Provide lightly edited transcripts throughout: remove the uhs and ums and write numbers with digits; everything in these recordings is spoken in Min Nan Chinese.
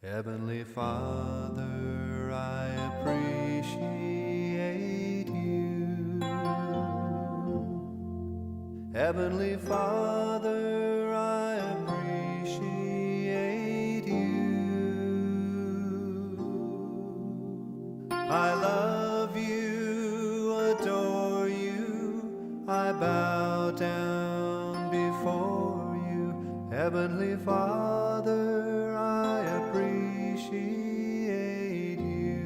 Heavenly Father, I appreciate you. Heavenly Father, I appreciate you. I love you, adore you, I bow down before you. Heavenly Father, I appreciate you.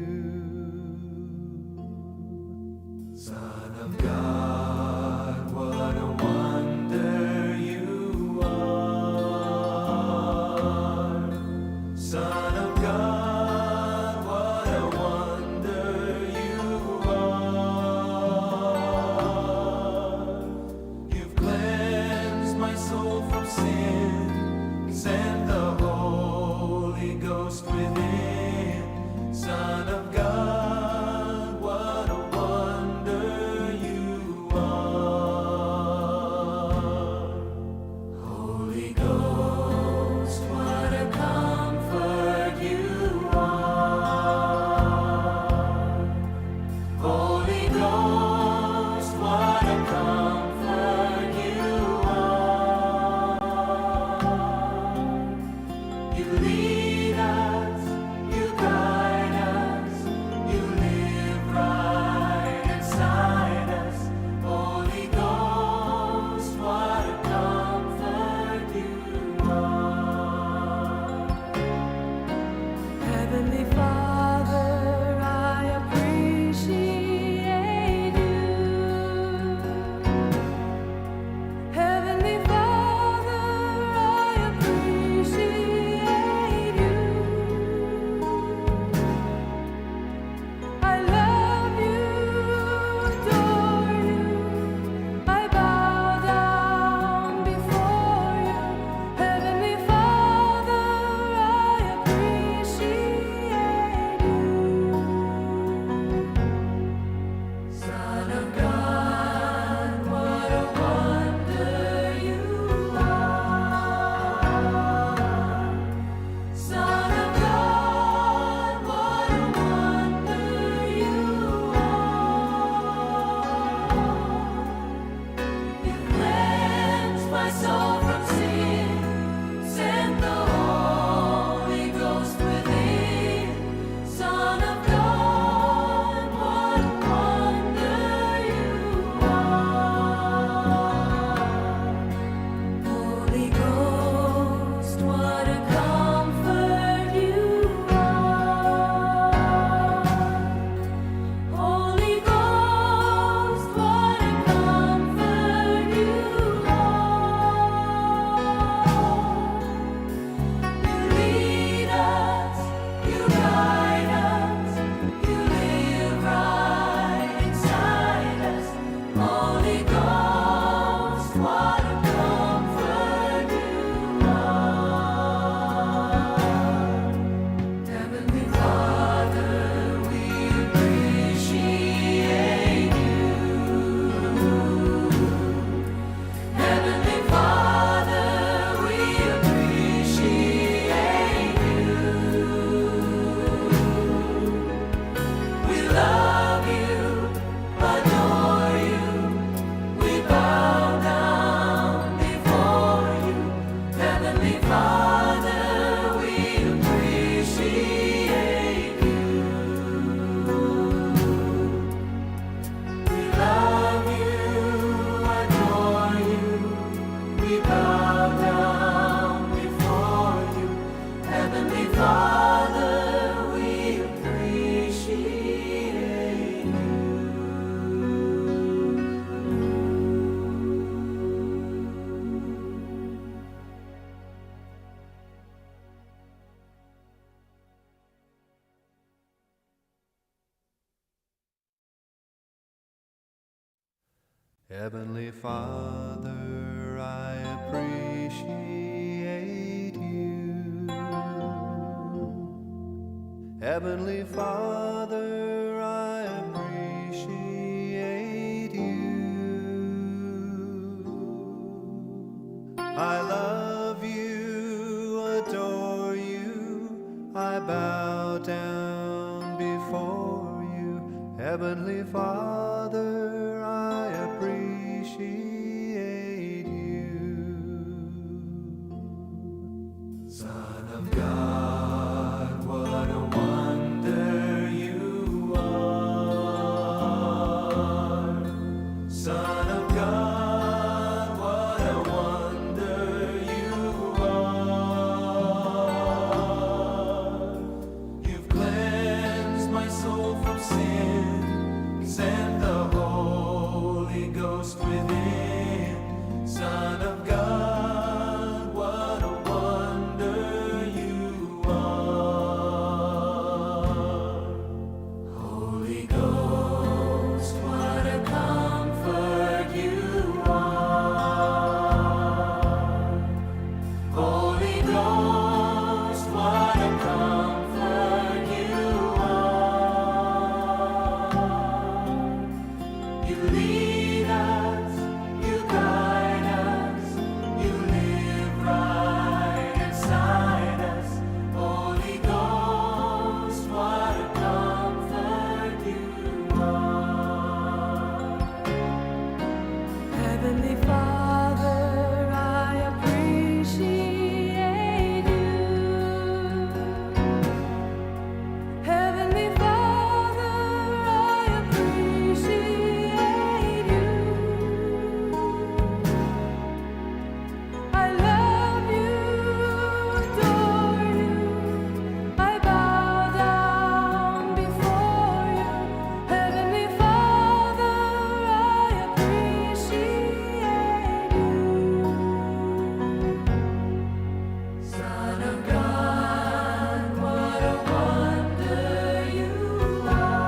Son of God, what a wonder you are. Son of God, what a wonder you are. You've cleansed my soul from sin, sent the Holy Ghost within. Son of God, what a wonder you are. Holy Ghost, what a comfort you are. Holy Ghost, what a comfort you are. You lead us, you guide us, you live right inside us. Holy Ghost, what a comfort you are. Heavenly Father, I appreciate you. Heavenly Father, I appreciate you. I love you, adore you. I bow down before you. Heavenly Father, I appreciate you. Son of God, what a wonder you are. Son of God, what a wonder you are. You cleansed my soul from sin, sent the Holy Ghost within. Son of God, what a wonder you are. Holy Ghost, what a comfort you are. Holy Ghost, what a comfort you are. You lead us, you guide us, you live right inside us. Holy Ghost, what a comfort you are. Heavenly Father, we appreciate you. Heavenly Father, we appreciate you. We love you, adore you. We bow down before you. Heavenly Father, we appreciate you. We love you, adore you. We bow down before you. Heavenly Father, we appreciate you. Heavenly Father, I appreciate you. Heavenly Father, I appreciate you. I love you, adore you. I Father, I appreciate you. Son of God, what a wonder you are. Son of God, what a wonder you are. You've cleansed my soul from sin, sent the Holy Ghost within. Son of God, what a wonder you are. Holy Ghost, what a comfort you are. Holy Ghost, what a comfort you are. You lead us, you guide us, you live right inside us. Holy Ghost, what a comfort you are. Heavenly Father, I appreciate you. Heavenly Father, I appreciate you. I love you, adore you. I bow down before you. Heavenly Father, I appreciate you. Son of God, what a wonder you are.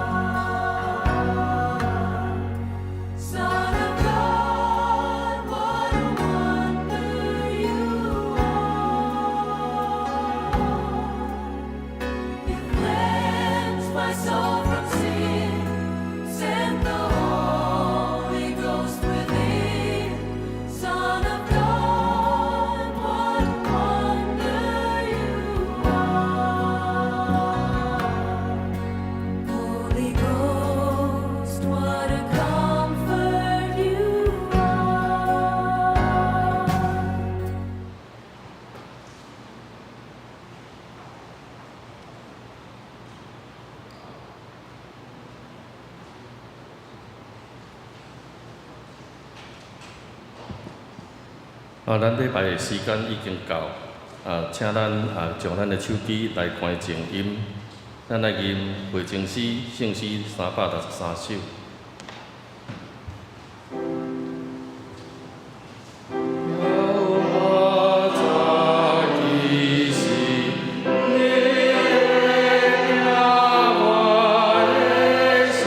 Son of God, what a wonder you are. You cleansed my soul from sin, sent the Holy Ghost within. Son of God, what a wonder you are. Holy Ghost, what a comfort you are. 啊，咱禮拜的時間已經到，啊，請咱啊將咱的手機來關靜音，咱來吟回程詩聖詩363首。我早其實你會聽我的聲，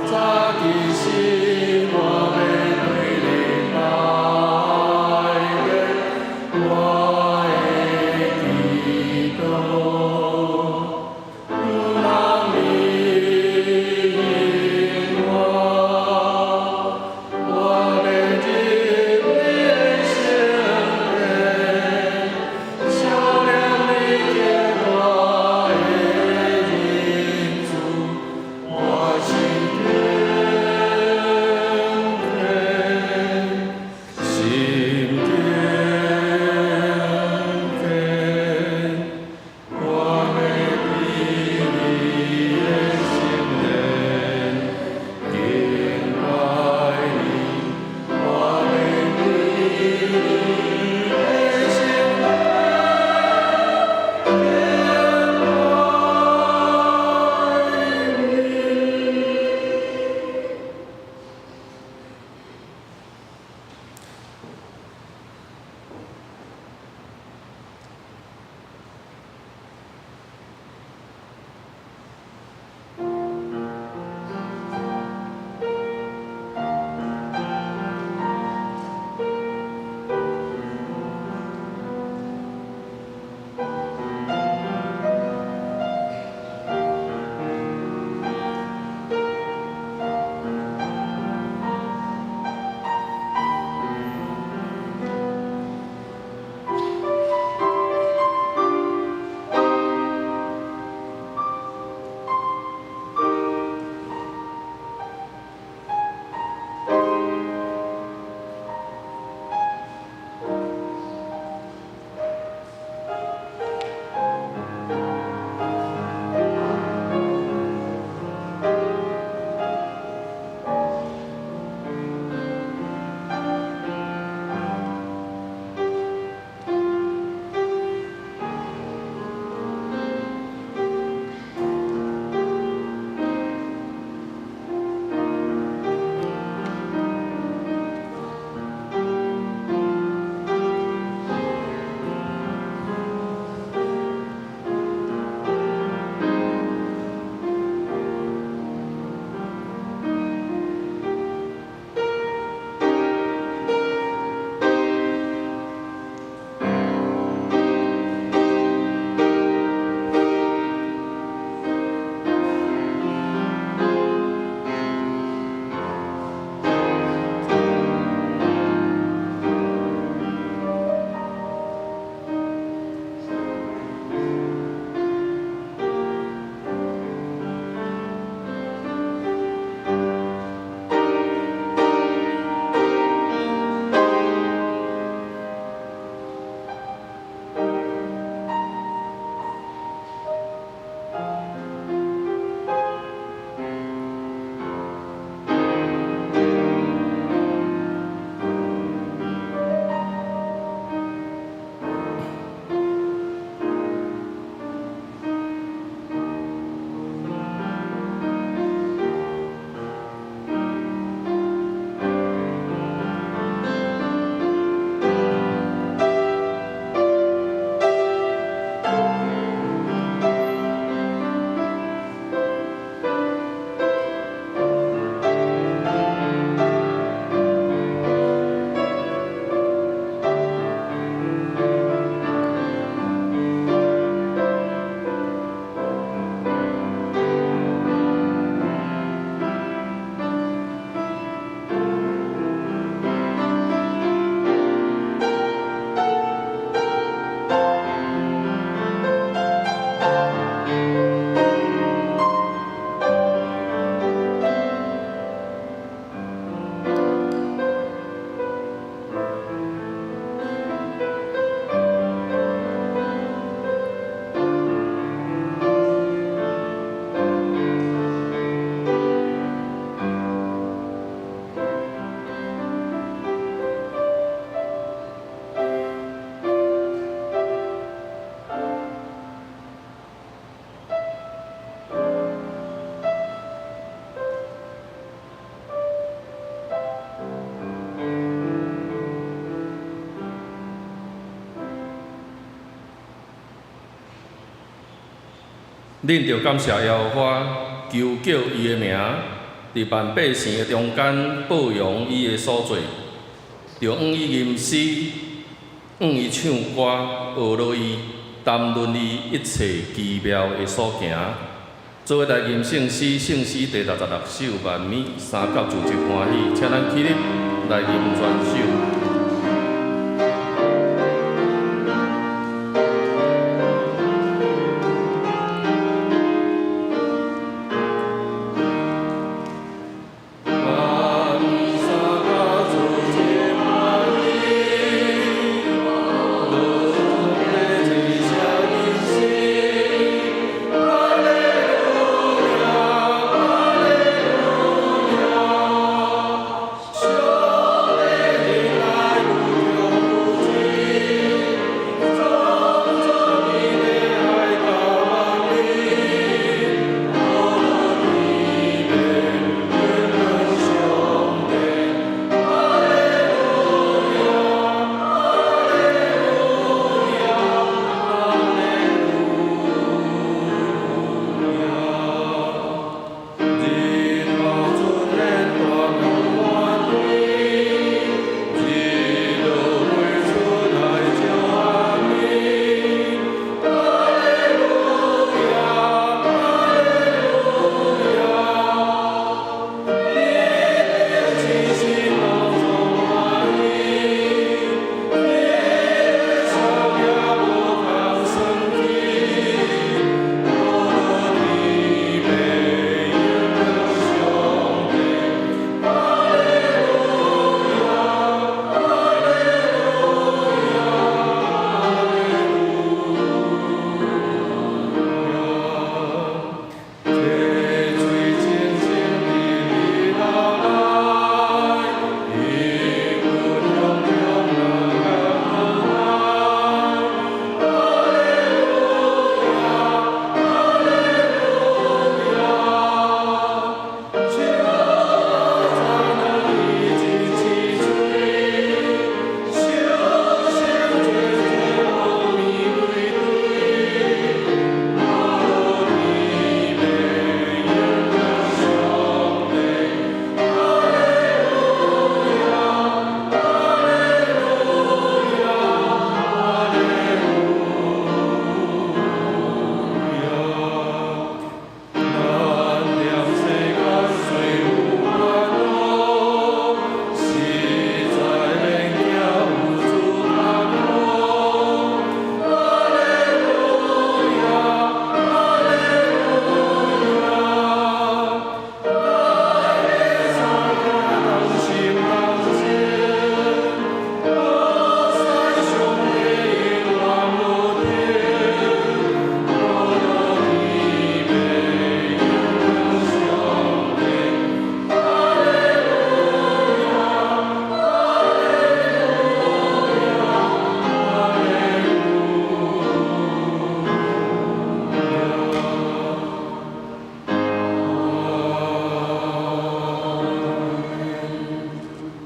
早其實我欲對你拜拜，我的祈禱，有人恁著感謝耶和華，求叫伊的名，佇萬百姓的中間報揚伊的所做，著向伊吟詩，向伊唱歌，學落伊，談論伊一切奇妙的所行。做伙來吟聖詩，聖詩第66首，萬米三到四節歡喜，請咱起立來吟全首。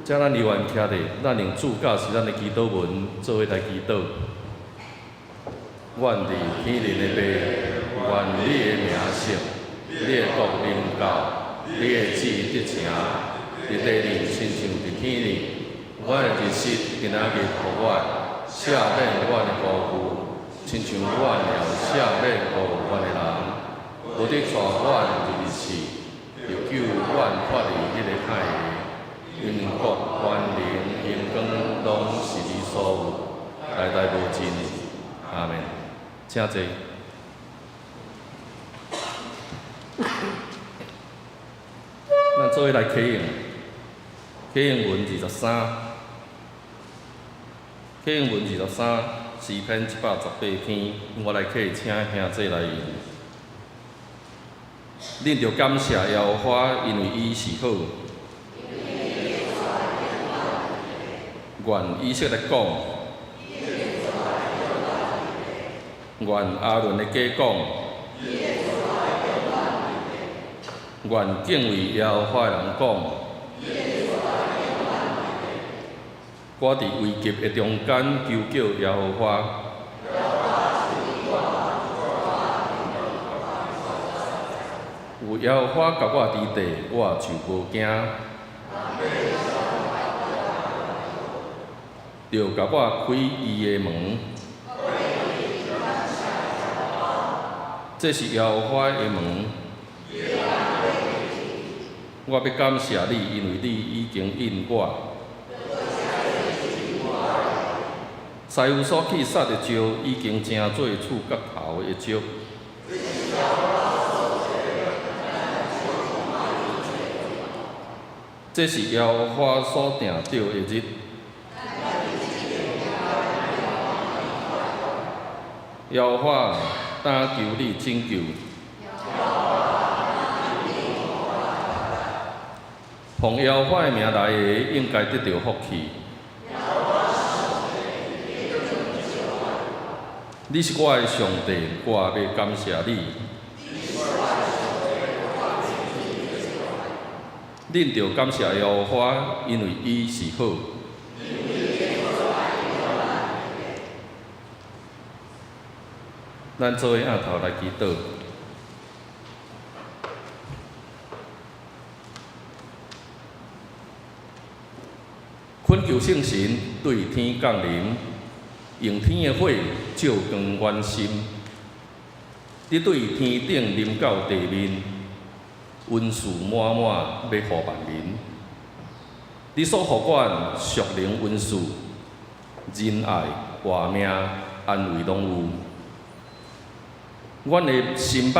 請咱猶原徛咧，咱用主教示咱的祈禱文做伙來祈禱。阮佇天頂的父，願你的名聖，你的國臨到，你的旨意得成，佇地裡親像佇天頂。阮的日食今仔日予阮，赦免阮的辜負，親像阮也有赦免辜負阮的人。無得帶阮入去試，著救阮脫離彼个歹的。因為國、權能、榮光，攏是你所有，代代無盡的。阿們。請坐。咱做伙來啟用，啟用文23，啟用文23，詩篇118篇，我來啟，請兄弟來用。恁著感謝耶和華，因為伊是好。願以色列講，願亞倫的家講，願敬畏耶和華的人講，我佇危急的中間求叫耶和華。有耶和華佮我佇地，我就無驚。著共我開伊的門。這是耶和華的門。我欲感謝你，因為你已經應我。師傅所去殺的石，已經成做厝角頭的石。這是耶和華所定著的日。耶和華，當求你拯救。奉耶和華的名來的，應該得著福氣。你是我的上帝，我欲感謝你。恁著感謝耶和華，因為伊是好。咱做伙徛頭來祈禱。懇求聖神對天降臨，用天的火照光阮心。你對天頂臨到地面，恩賜滿滿欲予萬民。你所予阮屬靈恩賜、仁愛、活命、安慰攏有。阮的心目霧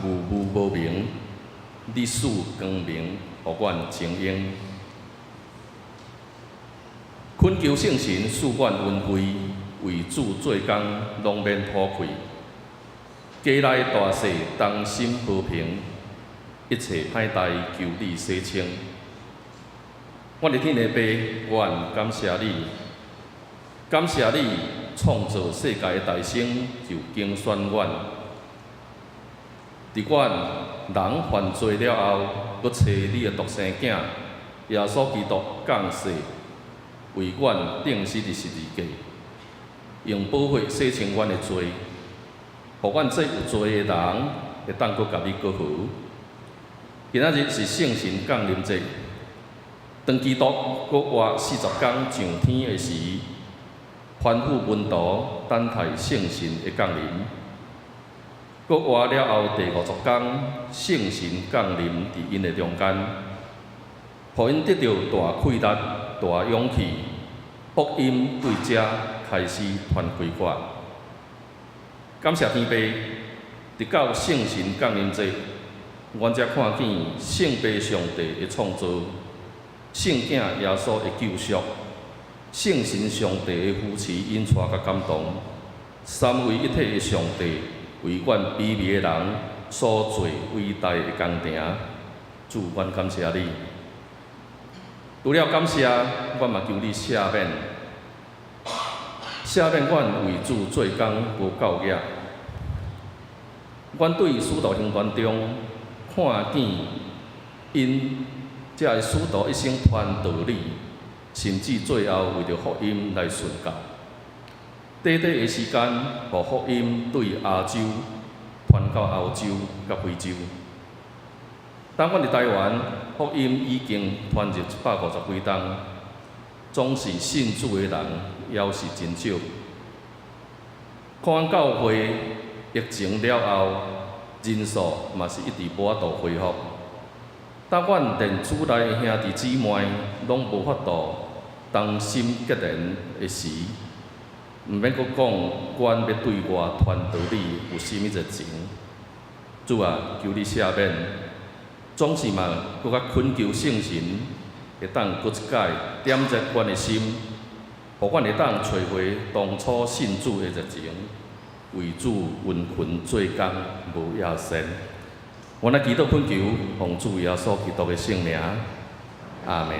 霧無明，你賜光明，予阮精英。懇求聖神賜阮恩惠，為主做工，攏免吐氣。家內大細同心和平，一切歹代求你洗清。阮的天父爸，阮感謝你，感謝你創造世界的大先就揀選阮。佇阮人犯罪了後，閣差你的獨生囝耶穌基督降世，為阮釘死佇十字架，用寶血洗清阮的罪，予阮這有罪的人會當閣共你閣和。今仔日是聖神降臨節，當基督閣活40工上天的時，吩咐門徒等待聖神的降臨。閣活了後第50工，聖神降臨佇𪜶的中間，予𪜶得著大氣力、大勇氣，福音對遮開始傳開掛。感謝天父，直到聖神降臨節，阮才看見聖父上帝的創造，聖囝耶穌的救贖，聖神上帝的扶持、引帶佮感動，三位一體的上帝為阮卑微的人所做偉大的工程。主，阮感謝你。除了感謝，阮嘛求你赦免，赦免阮為主做工無夠額。阮對使徒行傳中看見𪜶這个使徒一生傳道理，甚至最後為著福音來殉教。短短的時間，予福音對亞洲傳到歐洲佮非洲。當阮佇台灣，福音已經傳入150幾冬，總是信主的人猶是真少。看阮教會疫情了後，人數嘛是一直無法度恢復。當阮連主內的兄弟姊妹攏無法度同心結連的時，毋免閣講，阮欲對外傳道理有啥物熱情？主啊，求你赦免，總是嘛，閣較懇求聖神會當閣一擺點熱阮的心，予阮會當揣回當初信主的熱情，為主殷勤做工，無厭倦。阮來祈禱懇求，奉主耶穌基督的聖名，阿們。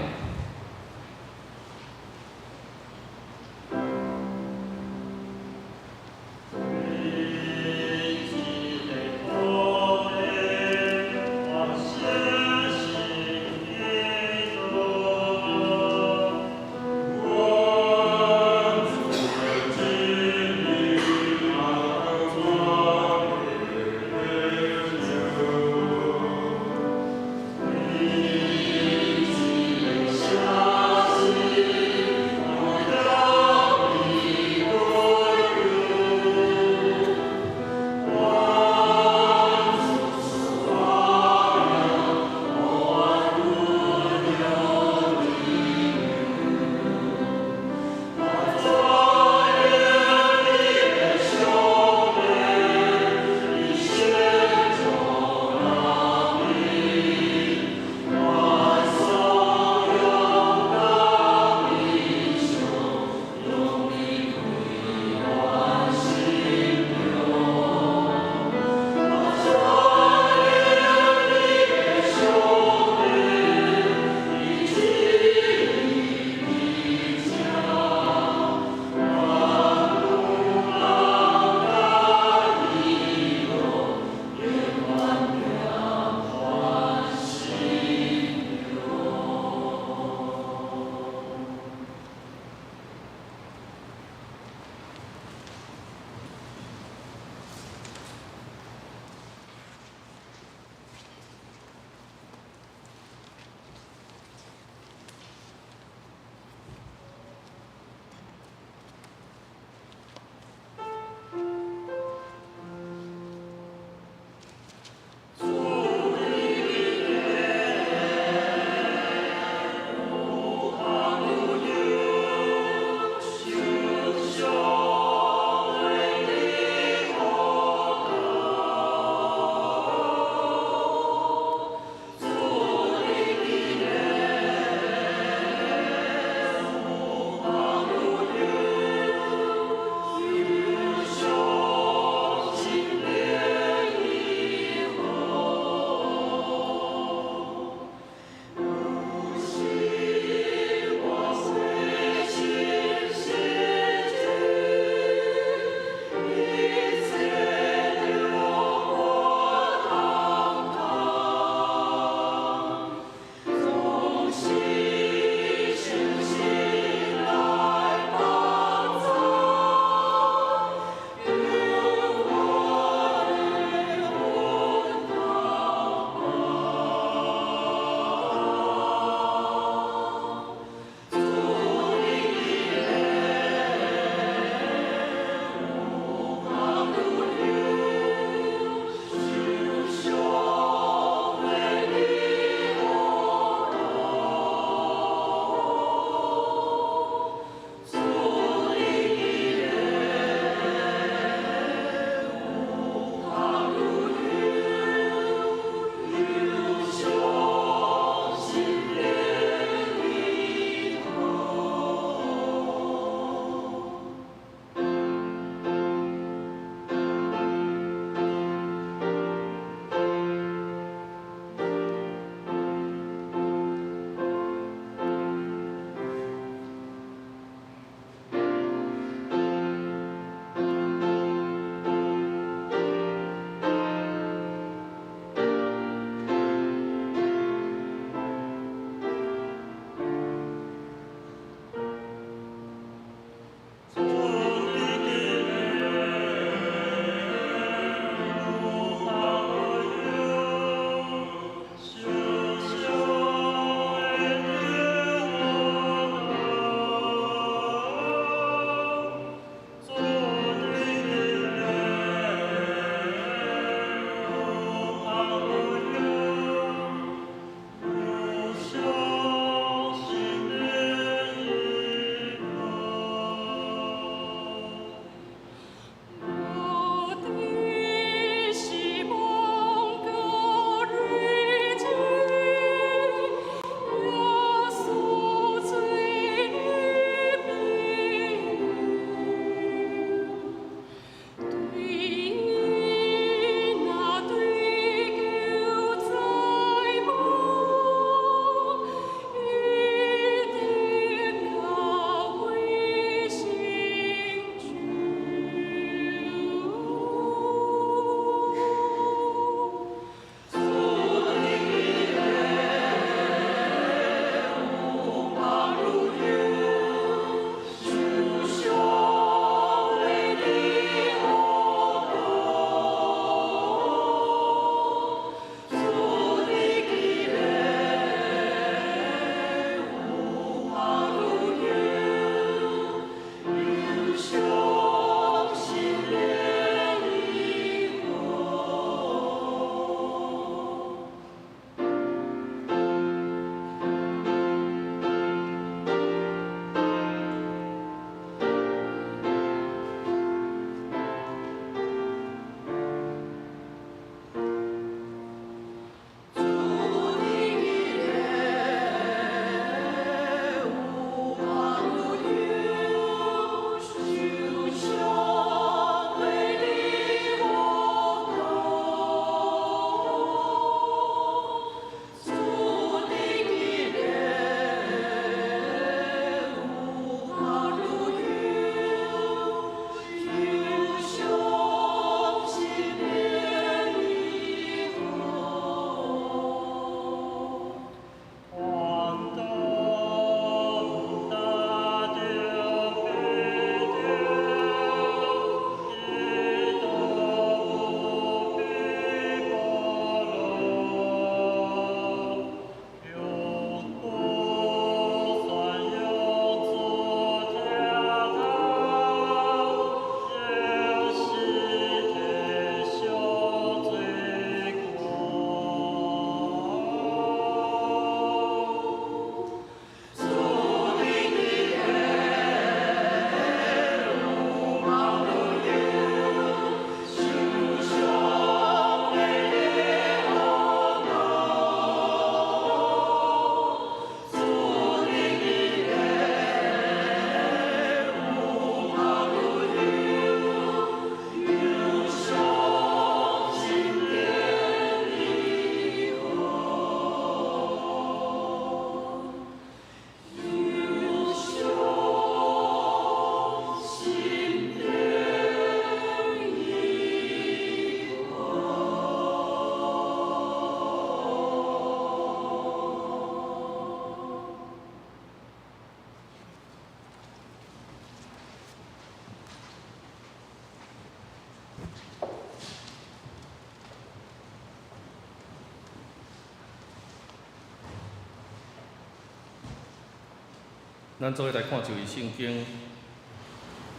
咱做伙來看這位聖經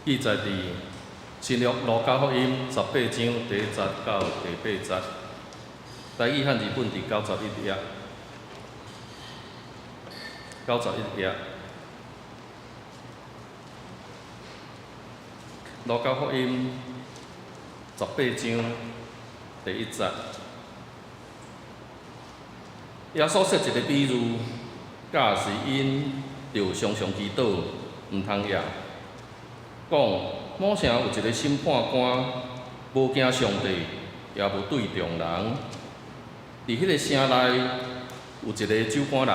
記載佇新約路加福音18章第1節到第8節，台語漢字本佇91頁，91頁。路加福音十八章第一節，耶穌設一个比喻，教示𪜶著常常祈禱，毋通厭。講某城有一个審判官，無驚上帝，也無對重人。佇彼个城內有一个酒館人，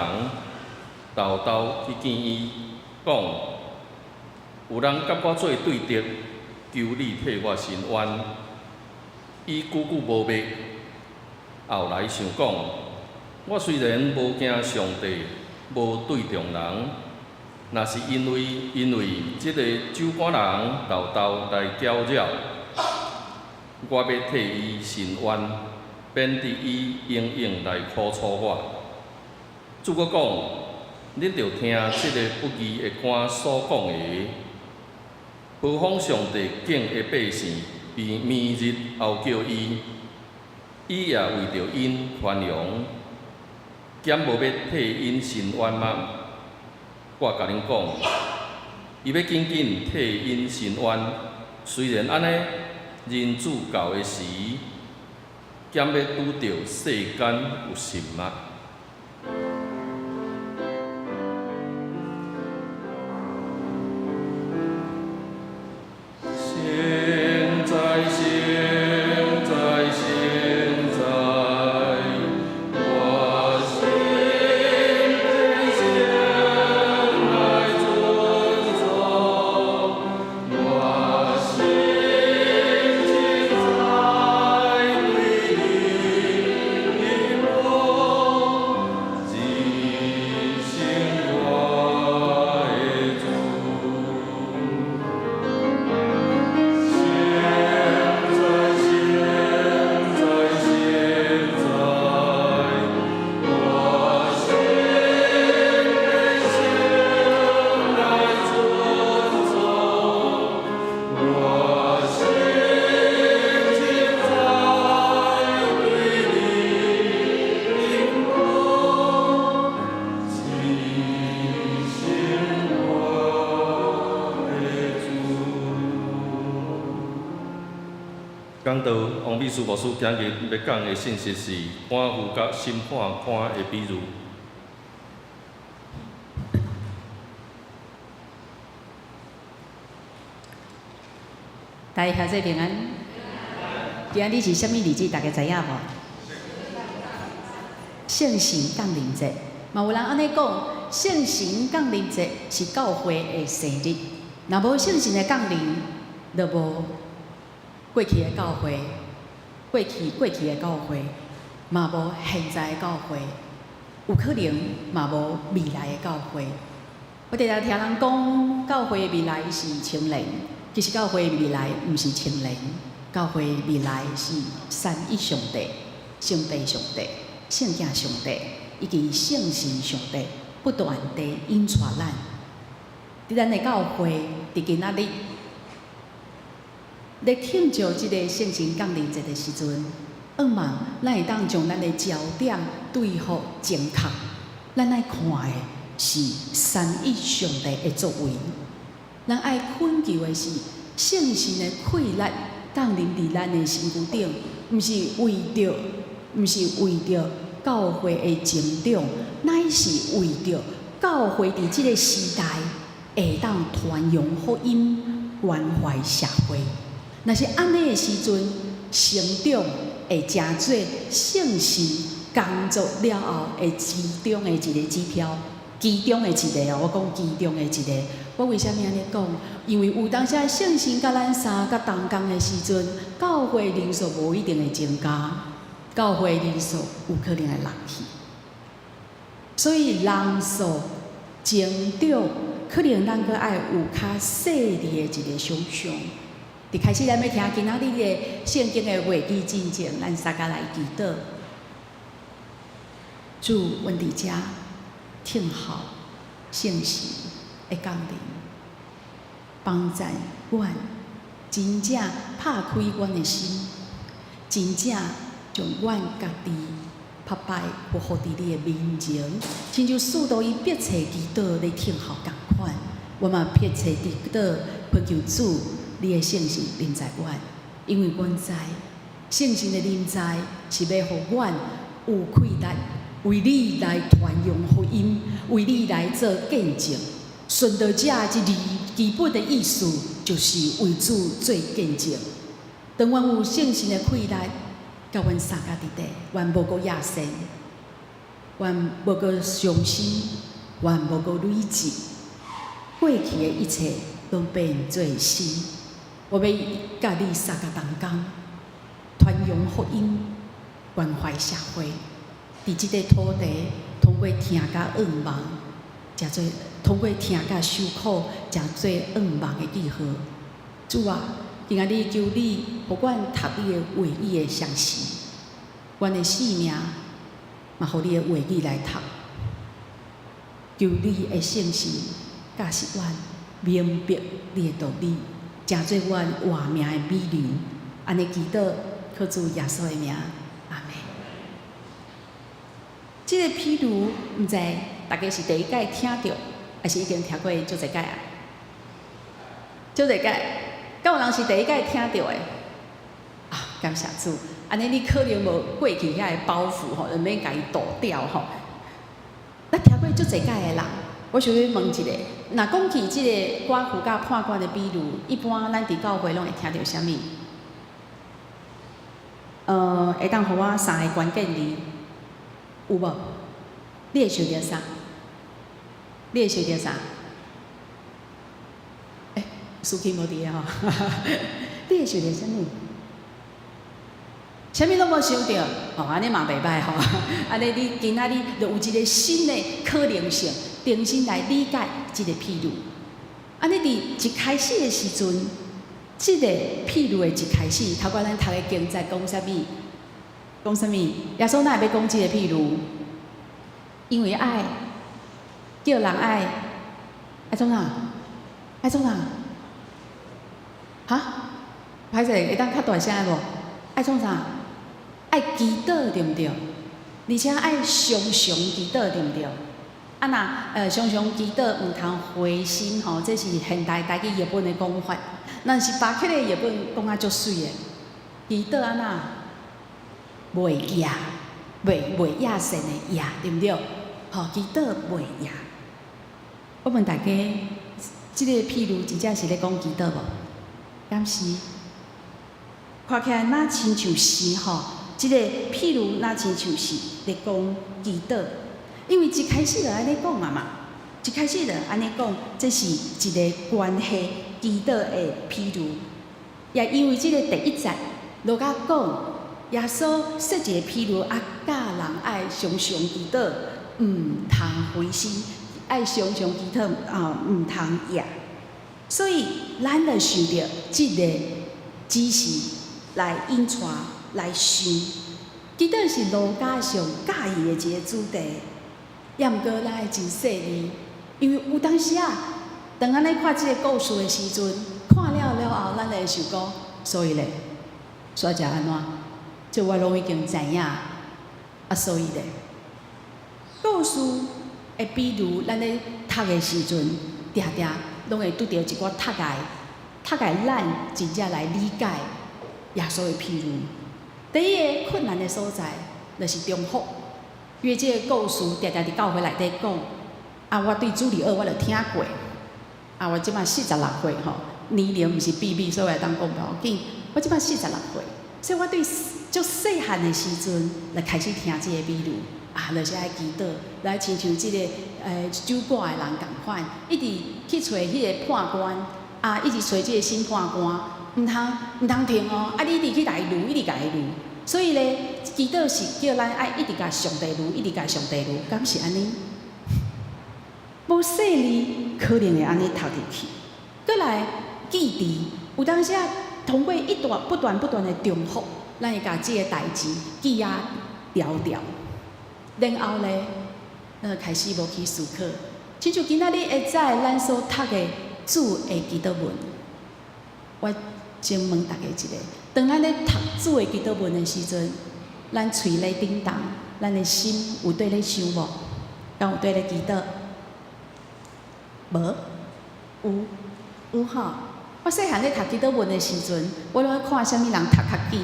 沓沓去見伊，講：有人佮我做對質，求你替我伸冤。伊久久無欲，後來想講：我雖然無驚上帝，無對重人，若是因為這个酒館人沓沓來攪擾，我欲替伊伸冤，免得伊永永來苦楚我。主閣講：恁著聽這个不義的官所講的，何況上帝敬的百姓，暝日哀叫伊，伊也為著𪜶寬容，敢無欲替𪜶伸冤嗎？我共恁講，伊欲緊緊替𪜶伸冤。雖然按呢，人子到的時，敢欲拄著世間有信嗎？聖哉，聖哉，聖哉，我心的先來尊崇，我心精彩對你榮，至聖我的主。聖哉，聖哉，聖哉，我心的先來尊崇，我心精彩對你榮，至聖我的主。講道王美書牧師今日欲講的信息是官夫佮審判官的比喻。大家兄弟平安。今日是啥物日子？大家知影無？聖神降臨節，嘛有人按呢講，聖神降臨節是教會的生日。若無聖神的降臨，就無過去的教會，過去的教會，嘛無現在的教會，有可能嘛無未來的教會。我常常聽人講，教會未來是青年，其實教會未來毋是青年，教會未來是三一上帝、聖父上帝、聖子上帝以及聖神上帝不斷地引帶咱。佇咱的教會，佇今仔日咧慶祝這個聖神降臨節的時陣，向望咱會當將咱的焦點對予正確，咱愛看的是三一上帝的作為，咱愛懇求的是聖神的氣力降臨佇咱的身軀頂，毋是為著教會的成長，乃是為著教會佇這個時代會當傳揚福音、關懷社會。若是按呢的時陣，成長會成做聖神工作了後的其中的一個指標，其中的一個哦，我講其中的一個。我為啥物按呢講？因為有當時聖神佮咱三角同工的時陣，教會人數無一定會增加，教會人數有可能會落去。所以人數增長，可能咱閣愛有較細膩的一個想象。佇開始咱欲聽今仔日的聖經的話語進前，咱三共來祈禱。主，阮佇遮聽候聖神。的降臨，幫贊阮真正拍開阮的心，真正將阮家己拍擺匍匐佇你的面前，親像使徒伊迫切祈禱咧聽候仝款，我嘛迫切祈禱，懇求主你的聖神臨在阮，因為阮知聖神的臨在是欲予阮有氣力，為你來傳揚福音，為你來做見證。殉道者這字基本的意思，就是為主做見證。當阮有聖神的氣力，佮阮相佮佇咧，阮無閣野心，阮無閣傷心，阮無閣累積，過去的一切攏變做新。我欲佮你相佮同工，傳揚福音，關懷社會，佇這個土地，通過疼佮仰望，成做通過疼佮受苦，成做仰望的記號。主啊，今仔日求你，予阮讀你的話語的相時，阮的性命嘛，予你的話語來讀。求你的聖神教示阮明白你的道理，成做阮活命的米糧。按呢祈禱，靠主耶穌的名，阿們。這个譬喻，毋知大家是第一擺聽著，抑是已經聽過足濟擺啊？足濟擺，敢有人是第一擺聽著的？啊，感謝主！按呢你可能無過去遐个包袱吼，就免共伊抖掉吼。咱聽過足濟擺的人，我想欲問一下，若講起這个寡婦佮判官的比喻，一般咱佇教會攏會聽著啥物？會當予我三个關鍵字，有無？你會想著啥？你會想著啥？欸，司機無佇咧吼，你會想著啥物？啥物攏無想著，吼，按呢嘛袂䆀吼。按呢你今仔日就有一個新的可能性，重新來理解這个譬喻。按呢佇一開始的時陣，這个譬喻的一開始，頭拄咱讀的經節講啥物？講啥物？耶穌哪會欲講這个譬喻？因為愛叫人愛愛創啥？愛創啥？哈？歹勢，會當較大聲無？愛創啥？愛祈禱對毋對？而且愛常常祈禱對毋對？啊若常常祈禱毋通灰心吼，這是現代台語譯本的講法。但是巴克的譯本講啊足媠的，祈禱按怎？袂厭，袂厭神的厭，對毋對？吼，祈禱袂厭。我問大家，這个譬喻真正是咧講祈禱無？敢是？看起來若親像是吼，這个譬喻若親像是咧講祈禱，因為一開始就按呢講啊嘛，一開始就按呢講，這是一个關係祈禱的譬喻。也因為這个第一節路加講，耶穌設一个譬喻，啊，教人愛常常祈禱，毋通灰心，愛常常祈禱啊，毋通厭。所以，咱就受著這个指示來引帶來想，祈禱是路加上佮意的一个主題。也毋過咱愛真細膩，因為有當時啊，當咱咧看這个故事的時陣，看了了後，咱會想講，所以咧，煞才按怎？這我攏已經知影，啊，所以咧，故事的比喻，咱咧讀的時陣，定定攏會拄著一寡窒礙，窒礙咱真正來理解耶穌的譬喻。第一个困難的所在，就是重複，因為這个故事定定佇教會內底講，啊，我對主日學我就聽過，啊，我這擺46歲吼，年齡毋是秘密，所以會當講無要緊。我這擺四十六歲，所以我對足細漢的時陣就開始聽這个比喻，啊，就是愛祈禱，來親像這个守寡的人仝款，一直去揣彼个判官，啊，一直揣這个審判官，毋通停哦，啊，你一直去共伊盧，一直共伊盧。所以咧，祈禱是叫咱愛一直共上帝盧，一直共上帝盧，敢是按呢？無細膩，可能會按呢讀入去。閣來記佇，有當時啊，通過一段不斷不斷的重複，咱會共這个代誌記啊牢牢。然後咧，咱就開始無去思考，親像今仔日下早咱所讀的主的祈禱文，我先問大家一下：當咱咧讀主的祈禱文的時陣，咱喙咧叮當，咱的心有綴咧想無？敢有綴咧祈禱？無？有有吼。我細漢咧讀祈禱文的時陣，我攏愛看啥物人讀較緊，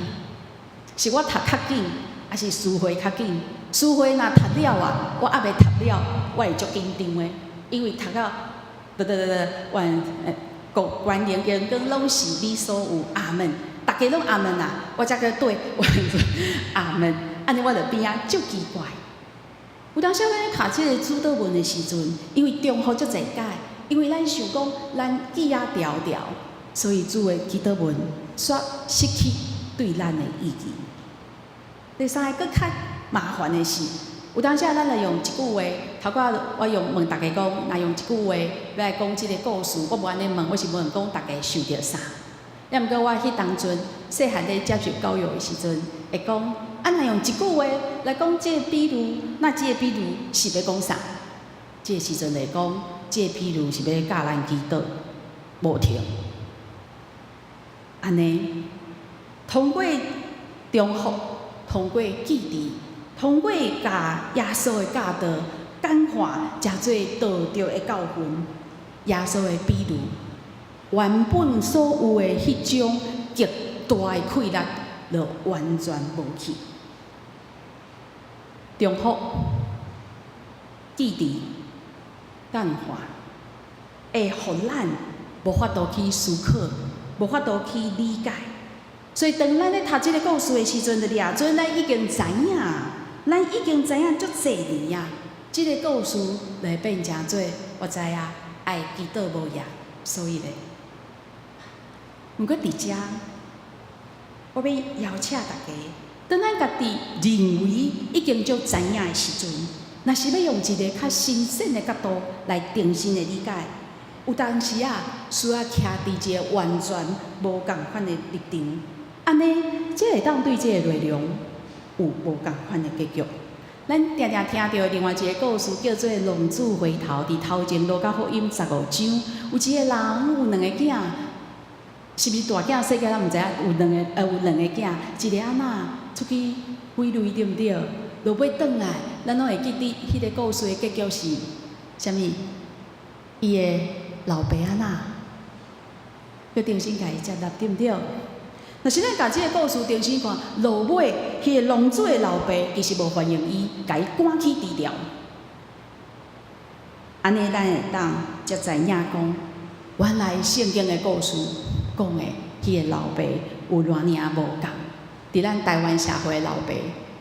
是我讀較緊，抑是司會較緊？司會若讀了啊，我猶未讀了，我會足緊張的，因為讀到，得得得得，願國關榮榮光攏是你所有，阿門。逐家攏阿門啊，我才閣對，阿門。按呢我就邊仔足奇怪。有當時咱咧讀這個主禱文的時陣，因為重複足濟擺，因為咱想講咱記仔牢牢，所以主的祈禱文煞失去對咱的意義。第三個閣較麻煩的是，有當時咱來用一句話，頭拄我用問逐家講，若用一句話欲來講這个故事，我無按呢問，我是問講逐家想著啥？抑毋過我彼當陣細漢咧接受教育的時陣，會講啊，若用一句話來講這个比喻，那這个比喻是欲講啥？這个時陣來講，這个比喻是欲教咱祈禱，無錯。按呢，通過重複，通過記憶，通過共耶穌的教導簡化，成做道德的教訓。耶穌的比喻，原本所有的彼種極大的氣力，就完全無去。重複、記憶、簡化，會予咱無法度去思考，無法度去理解。所以，當咱咧讀這个故事的時陣，就掠準咱已經知影，咱已經知影足濟年啊。這个故事就會變成做我知影愛祈禱無用，所以咧，毋過佇遮，我欲邀請大家，當咱家己認為已經足知影的時陣，若是欲用一个較新鮮的角度來重新的理解，有當時啊，需要徛佇一個完全無仝款的立場，按呢，才會當對這个內容有無仝款的結局。咱定定聽著另外一个故事，叫做浪子回頭。佇頭前路加福音15章，有一个人有兩个囝，是毋是大囝細囝咱毋知影，有兩个囝，一个按怎出去揮淚對毋對？落尾轉來，咱攏會記得彼个故事的結局是啥物？伊的老爸按怎？閣重新共伊接納對毋對？若是咱共這个故事重新看，落尾彼个浪子的老爸其實無歡迎伊，共伊趕去除掉。按呢，咱會當才知影講，原來聖經的故事講的，彼个老爸有偌爾無仝。佇咱台灣社會的老爸，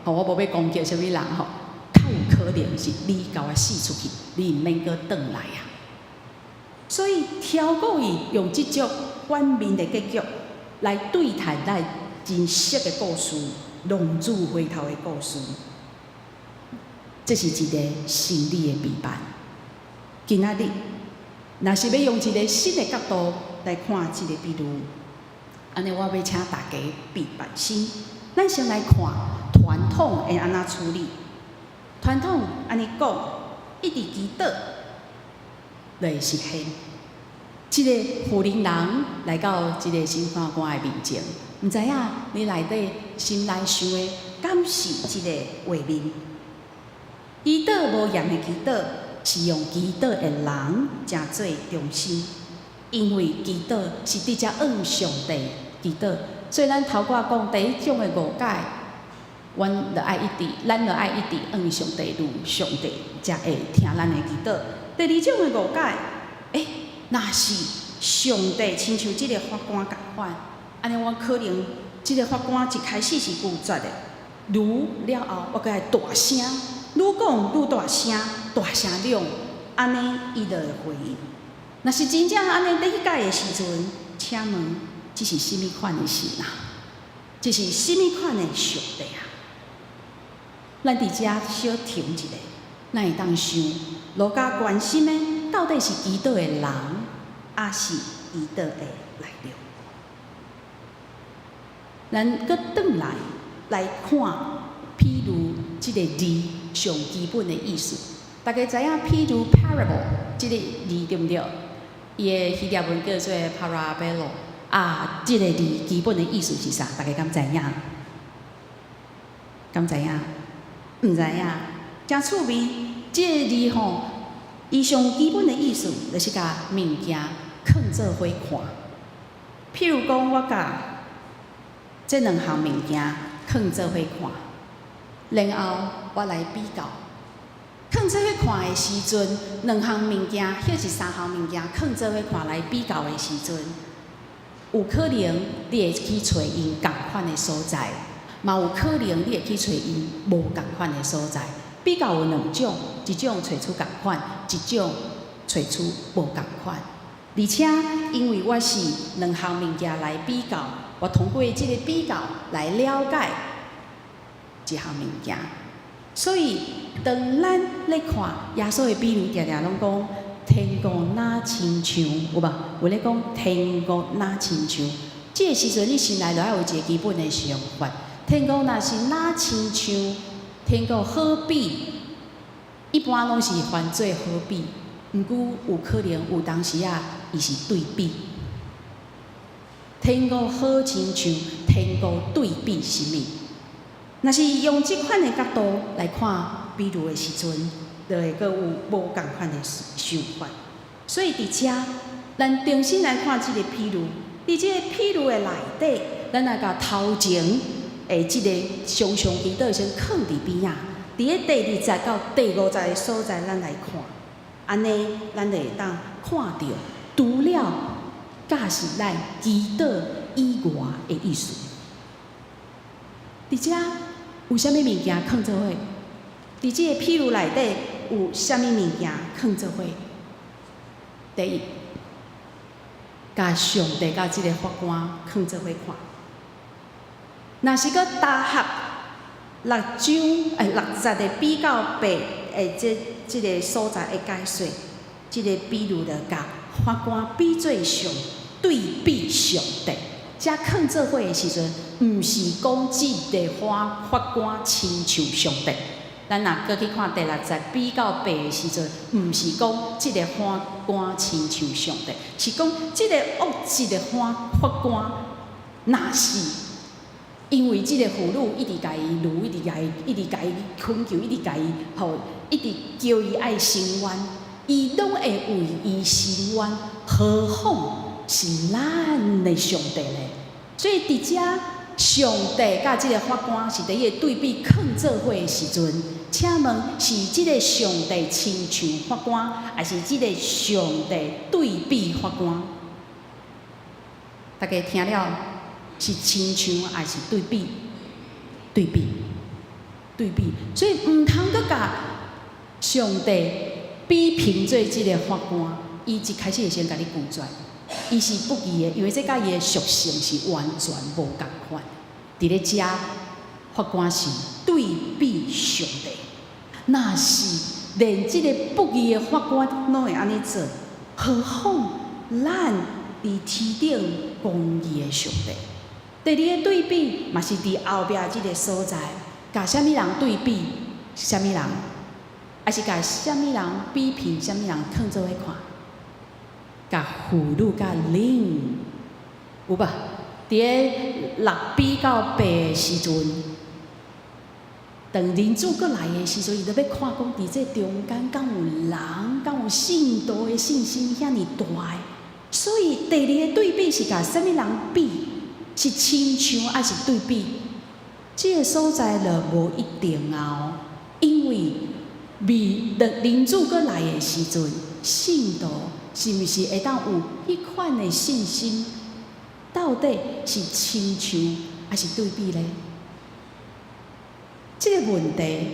吼，我無欲攻擊啥物人吼，較有可能是你共我死出去，你毋免閣轉來啊。所以超過伊用這種反面的結局來對待咱真熟的故事，浪子回頭的故事，這是一個心理的批判。今仔日，若是欲用一個新的角度來看這个比喻，按呢，我欲請大家閉目心，咱先來看傳統會按怎處理。傳統按呢講，一直祈禱就會實現。這个婦人人來到這个審判官的面前，毋知影你內底心內想的，敢是這个畫面？祈禱無鹽的祈禱，是用祈禱的人成做中心，因為祈禱是直接向上帝祈禱，所以咱頭拄仔講第一種的誤解，阮著愛一直，咱著愛一直向上帝求，上帝才會聽咱的祈禱。第二種的誤解，欸，若是上帝親像這个法官仝款，按呢我可能這个法官一開始是拒絕的，愈了後我閣愛大聲，愈講愈大聲，大聲嚷，按呢伊就會回應。若是真正按呢理解的時陣，請問這是啥物款的神啊？這是啥物款的上帝啊？咱佇遮小停一下，咱會當想，路加關心的到底是祈禱的人，抑是祈禱的內容？咱閣轉來來看，譬如這个字上基本的意思，大家知影譬如 parable 這个字對毋對？伊的希臘文叫做 parabolo 啊，這个字基本的意思是啥？大家敢知影？敢知影？毋知影？誠趣味，這个字吼，伊上基本的意思就是共物件囥做伙看。譬如講，我共這兩項物件囥做伙看，然後我來比較。囥做伙看的時陣，兩項物件或是三項物件囥做伙看來比較的時陣，有可能你會去揣𪜶仝款的所在，嘛有可能你會去揣𪜶無仝款的所在。比較有兩種，一種揣出仝款，一種揣出無仝款。而且因為我是兩項物件來比較，我通過這个比較來了解一項物件。所以，當咱咧看耶穌的比喻，定定攏講天國若親像，有無？有咧講天國若親像，這个時陣你心內就愛有一个基本的想法。天國若是若親像，天國好比，一般攏是翻做好比，毋過有可能有當時啊，伊是對比。天國好親像，天國對比啥物？若是用這款的角度來看比喻的時陣，就會閣有無仝款的想法。所以佇遮，咱重新來看這个比喻，佇這個比喻的內底，咱來共頭前的這个常常祈禱先囥佇邊仔，佇咧第二節到第五節的所在，咱來看，按呢，咱就會當看著，除了教示咱祈禱以外的意思。佇遮有啥物物件囥做伙？佇這个譬喻內底有啥物物件囥做伙？第一，共上帝佮這个法官囥做伙看。若是閣搭合六章六節的比較八的這个所在的解說，這个比喻就共法官比做上對比上帝。遮囥做伙的時陣，毋是講這个法官親像上帝。咱若閣去看第六節比較八的時陣，毋是講這个法官親像上帝，是講這个惡質的法官，若是因為這个婦女一直共伊盧，一直共伊，一直共伊懇求，一直共伊，予，一直叫伊愛伸冤，伊攏會為伊伸冤，何況是咱的上帝咧？所以佇遮，上帝佮這个法官是佇彼个對比囥做伙的時陣，請問是這个上帝親像法官，還是這个上帝對比法官？大家聽了是親像還是對比？對比，對比。所以毋通閣共上帝比評做這个法官，伊一開始會先共你拒絕。伊是不義的，因為這佮伊的屬性是完全無仝款。佇咧遮，法官是對比上帝，若是連這個不義的法官攏會按呢做，何況咱佇天頂公義的上帝？第二个對比，嘛是佇後壁這个所在，共啥物人對比？啥物人？還是共啥物人比評？啥物人囥做伙看？共婦女佮靈有無？佇咧六比到八的時陣，當人子閣來的時陣，伊就欲看講佇這中間敢有人，敢有信徒的信心遐爾大的。所以第二个對比是共啥物人比？是親像還是對比？這个所在就無一定啊！因為未當人子閣來的時陣，信徒是毋是會當有彼款的信心？到底是親像還是對比咧？這个問題，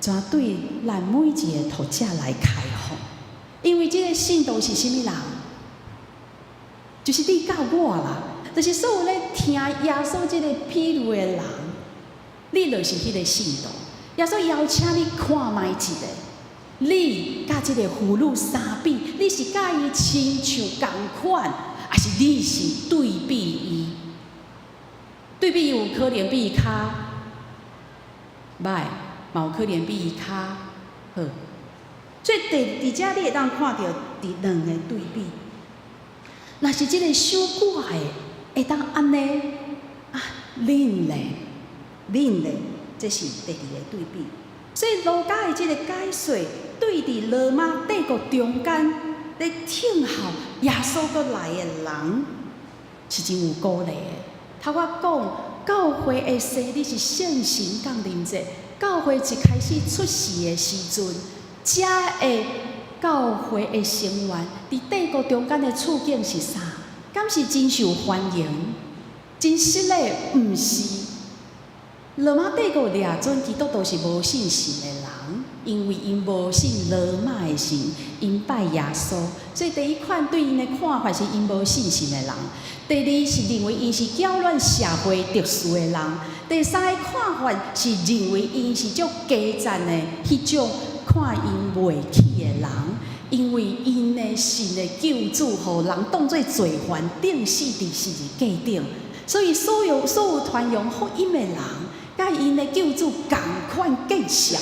怎對咱每一个讀者來開放？因為這个信徒是啥物人？就是你佮我啦，就是所有咧聽耶穌這个譬喻的人，你就是彼个信徒。耶穌邀請你看覓一下，你佮這个婦女相比，你是佮伊親像仝款，還是你是對比伊？對比伊有可能比伊較䆀，嘛有可能比伊較好。所以佇佇遮你會當看著佇兩个對比。若是這个守寡的會當按呢啊，忍咧，忍咧，這是第二个對比。所以路加的這个解說，對佇羅馬帝國中間咧聽候耶穌閣來的人，是真有鼓勵的。頭我講，教會的生日是聖神降臨節，教會一開始出世的時陣，遮的教會的成員佇帝國中間的處境是啥？敢是真受歡迎？真實的，毋是。羅馬帝國掠準基督徒是無信神的人，因為𪜶無信羅馬的神，𪜶拜耶穌，所以第一款對𪜶的看法是𪜶無信神的人。第二是認為𪜶是攪亂社會秩序的人。第三个看法是認為𪜶是足低層的彼種看𪜶袂起的人，因為𪜶的信的救主，予人當做罪犯，釘死佇十字架頂，所以所有所有傳揚福音的人，佮𪜶的救主仝款見笑，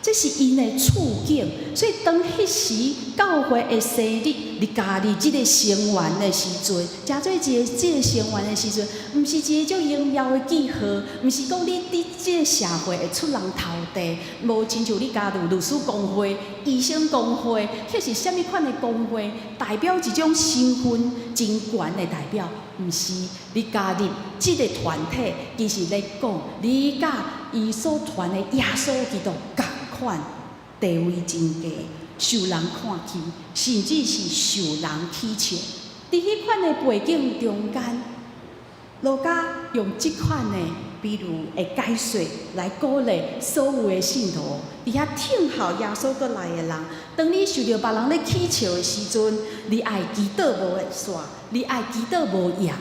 這是𪜶的處境。所以當彼時教會的生日，你加入這个成員的時陣，成做一个這个成員的時陣，毋是一个足榮耀的記號，毋是講你佇這个社會會出人頭地，無親像你加入律師公會、醫生公會，彼是啥物款的公會，代表一種身份真懸的代表。毋是，你加入這个團體，其實咧講，你佮伊所傳的耶穌基督仝款，地位真低，受人看輕，甚至是受人取笑。佇彼款的背景中間，路加用這款的比喻的解說來鼓勵所有的信徒，佇遐聽候耶穌閣來的人。當你受著別人咧取笑的時陣，你愛祈禱無煞，你愛祈禱無厭，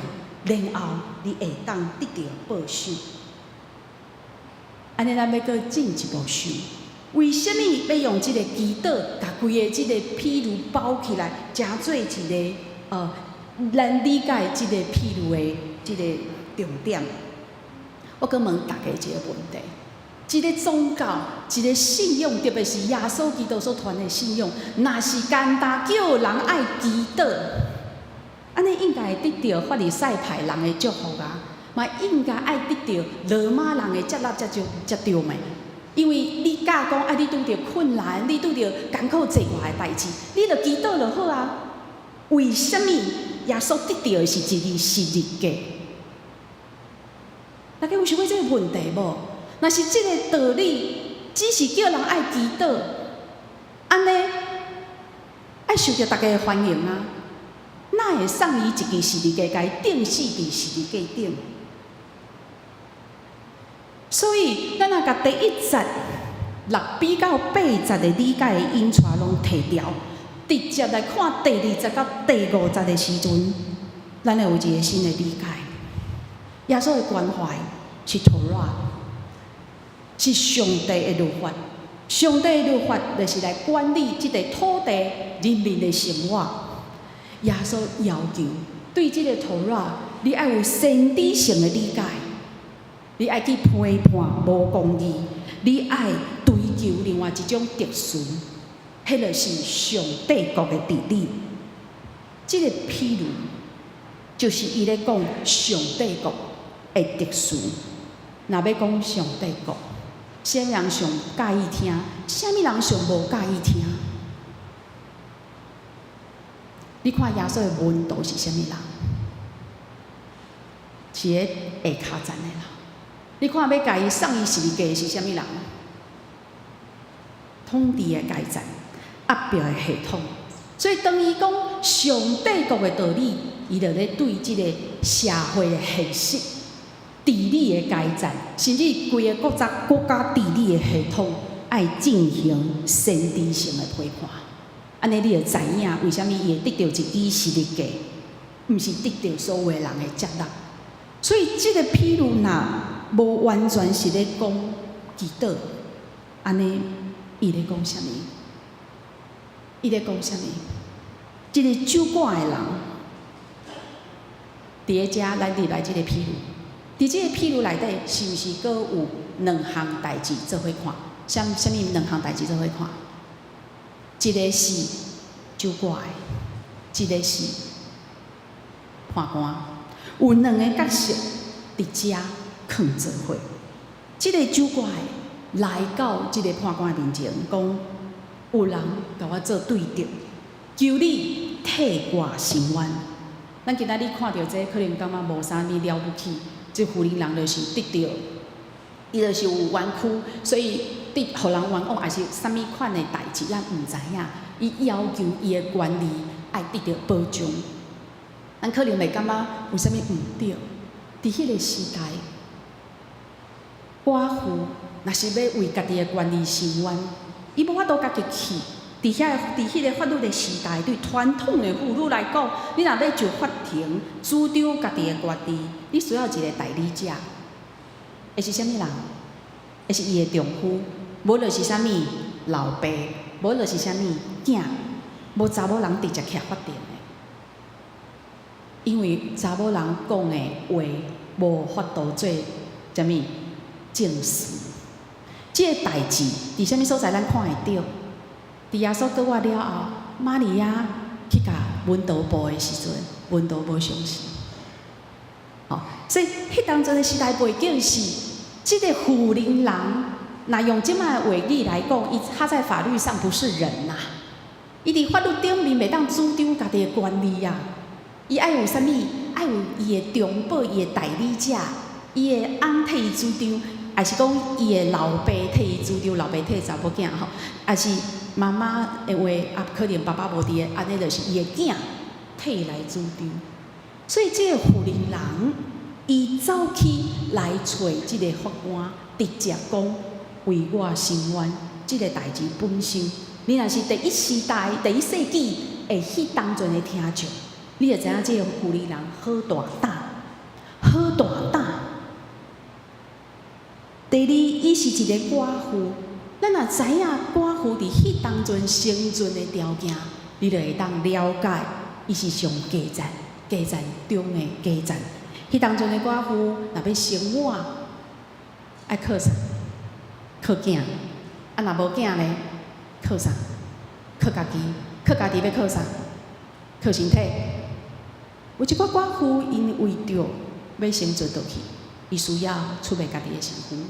然後你會當得著報賞。按呢，咱欲閣進一步想，為啥物欲用這个祈禱，共規个這个譬喻包起來，成做一个咱理解這个譬喻的這个重點？我閣問大家一个問題：一个宗教，一个信仰，特別是耶穌基督所傳的信仰，若是簡單叫人愛祈禱，按呢應該會得著法利賽派人的祝福啊，嘛應該愛得著羅馬人的接納才對才對嘛。因為你教講啊，你拄著困難，你拄著艱苦濟偌的代誌，你著祈禱就好啊。為啥物耶穌得著的是一支十字架？大家有想過這个問題無？若是這个道理，只是叫人愛祈禱，按呢愛受著大家的歡迎啊？哪會送伊一支十字架，共伊釘死佇十字架頂？所以，咱若共第一節六比到八節的理解的引帶攏提掉，直接來看第二節到第五節的時陣，咱會有一个新的理解。耶穌的關懷是 Torah，是上帝的律法。上帝的律法就是來管理這個土地人民的生活。耶穌要求對這個 Torah，你愛有先知性的理解，你愛去批判無公義，你愛追求另外一種秩序，彼个是上帝國的治理。這个譬喻就是伊咧講上帝國的秩序。若欲講上帝國，啥物人上佮意聽？啥物人上無佮意聽？你看耶穌的門徒是啥物人？是咧下跤層的人。你看欲共伊送伊十字架的是啥物人？統治的階層，壓迫的系統。所以當伊講上帝國的道理，伊就咧對這个社會的現實、治理的階層，甚至規个國家國家治理的系統，愛進行先知性的批判。按呢，你就知影為啥物伊會得著一支十字架，毋是得著所有的人的接納。所以這个譬喻若無完全是咧講祈禱，按呢，伊咧講啥物？伊咧講啥物？這个守寡的人，佇咧遮，咱入來這个譬喻，佇這个譬喻內底，是毋是閣有兩項代誌做伙看？啥啥物兩項代誌做伙看？一个是守寡的，一個是判官。有兩个角色佇遮囥做伙。這个守寡的來到這个判官面前，講有人共我做對質，求你替我伸冤。咱今仔日看著這個，可能感覺無啥物了不起。這婦人人就是得著，伊就是有冤屈，所以得予人冤枉，抑是啥物款的代誌，咱毋知影。伊要求伊的權利愛得著保障。咱可能會感覺有啥物毋對？佇彼个時代，寡婦若是欲為家己的權利伸冤，伊無法度家己去。佇遐，佇彼个法律的時代，對傳統的婦女來講，你若欲上法庭主張家己的權利，你需要一個代理者，會是啥物人？會是伊的丈夫，無就是啥物老爸，無就是啥物囝，無查某人直接徛法庭的，因為查某人講的話無法度做啥物證詞。這个代誌佇啥物所在咱看會著？佇耶穌復活了後，瑪利亞去共門徒報的時陣，門徒無相信。吼，所以彼當陣的時代背景是，這个婦人人，若用這擺的話語來講，伊他在法律上不是人呐，伊佇法律頂面袂當主張家己的權利啊。伊愛有啥物？愛有伊的中保、伊的代理者，伊的翁替伊主張，抑是講伊的老爸替伊主張，老爸替查某囝吼，抑是媽媽的話，啊，可能爸爸無佇的，按呢就是伊的囝替伊來主張。所以這个婦人人，伊走去來揣這个法官，直接講為我伸冤，這个代誌本身，你若是第一時代、第一世紀的彼當陣的聽眾，你就知影這个婦人人好大膽，好大膽。第二，伊是一个寡婦，咱若知影寡婦佇彼當陣生存的條件，你就會當了解，伊是上低層、低層中的低層。彼當陣的寡婦若欲生活，愛靠啥？靠囝。啊，若無囝咧，靠啥？靠家己。靠家己欲靠啥？靠身體。有一寡寡婦，𪜶為著欲生存落去，伊需要出賣家己的身軀。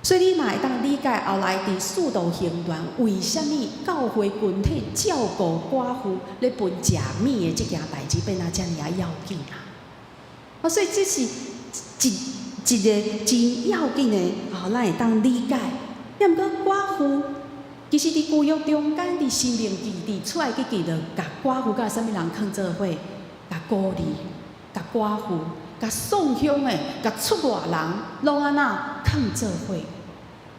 所以你嘛會當理解後來佇使徒行傳，為啥物教會群體照顧寡婦咧分食物的這件代誌變啊遮爾仔要緊啊！啊，所以這是一一个真要緊的，吼，咱會當理解。抑毋過寡婦，其實佇舊約中間，佇申命記、佇出埃及記，就共寡婦佮啥物人囥做伙，共孤兒、共寡婦、共喪鄉的、共出外人，攏按怎囥做伙？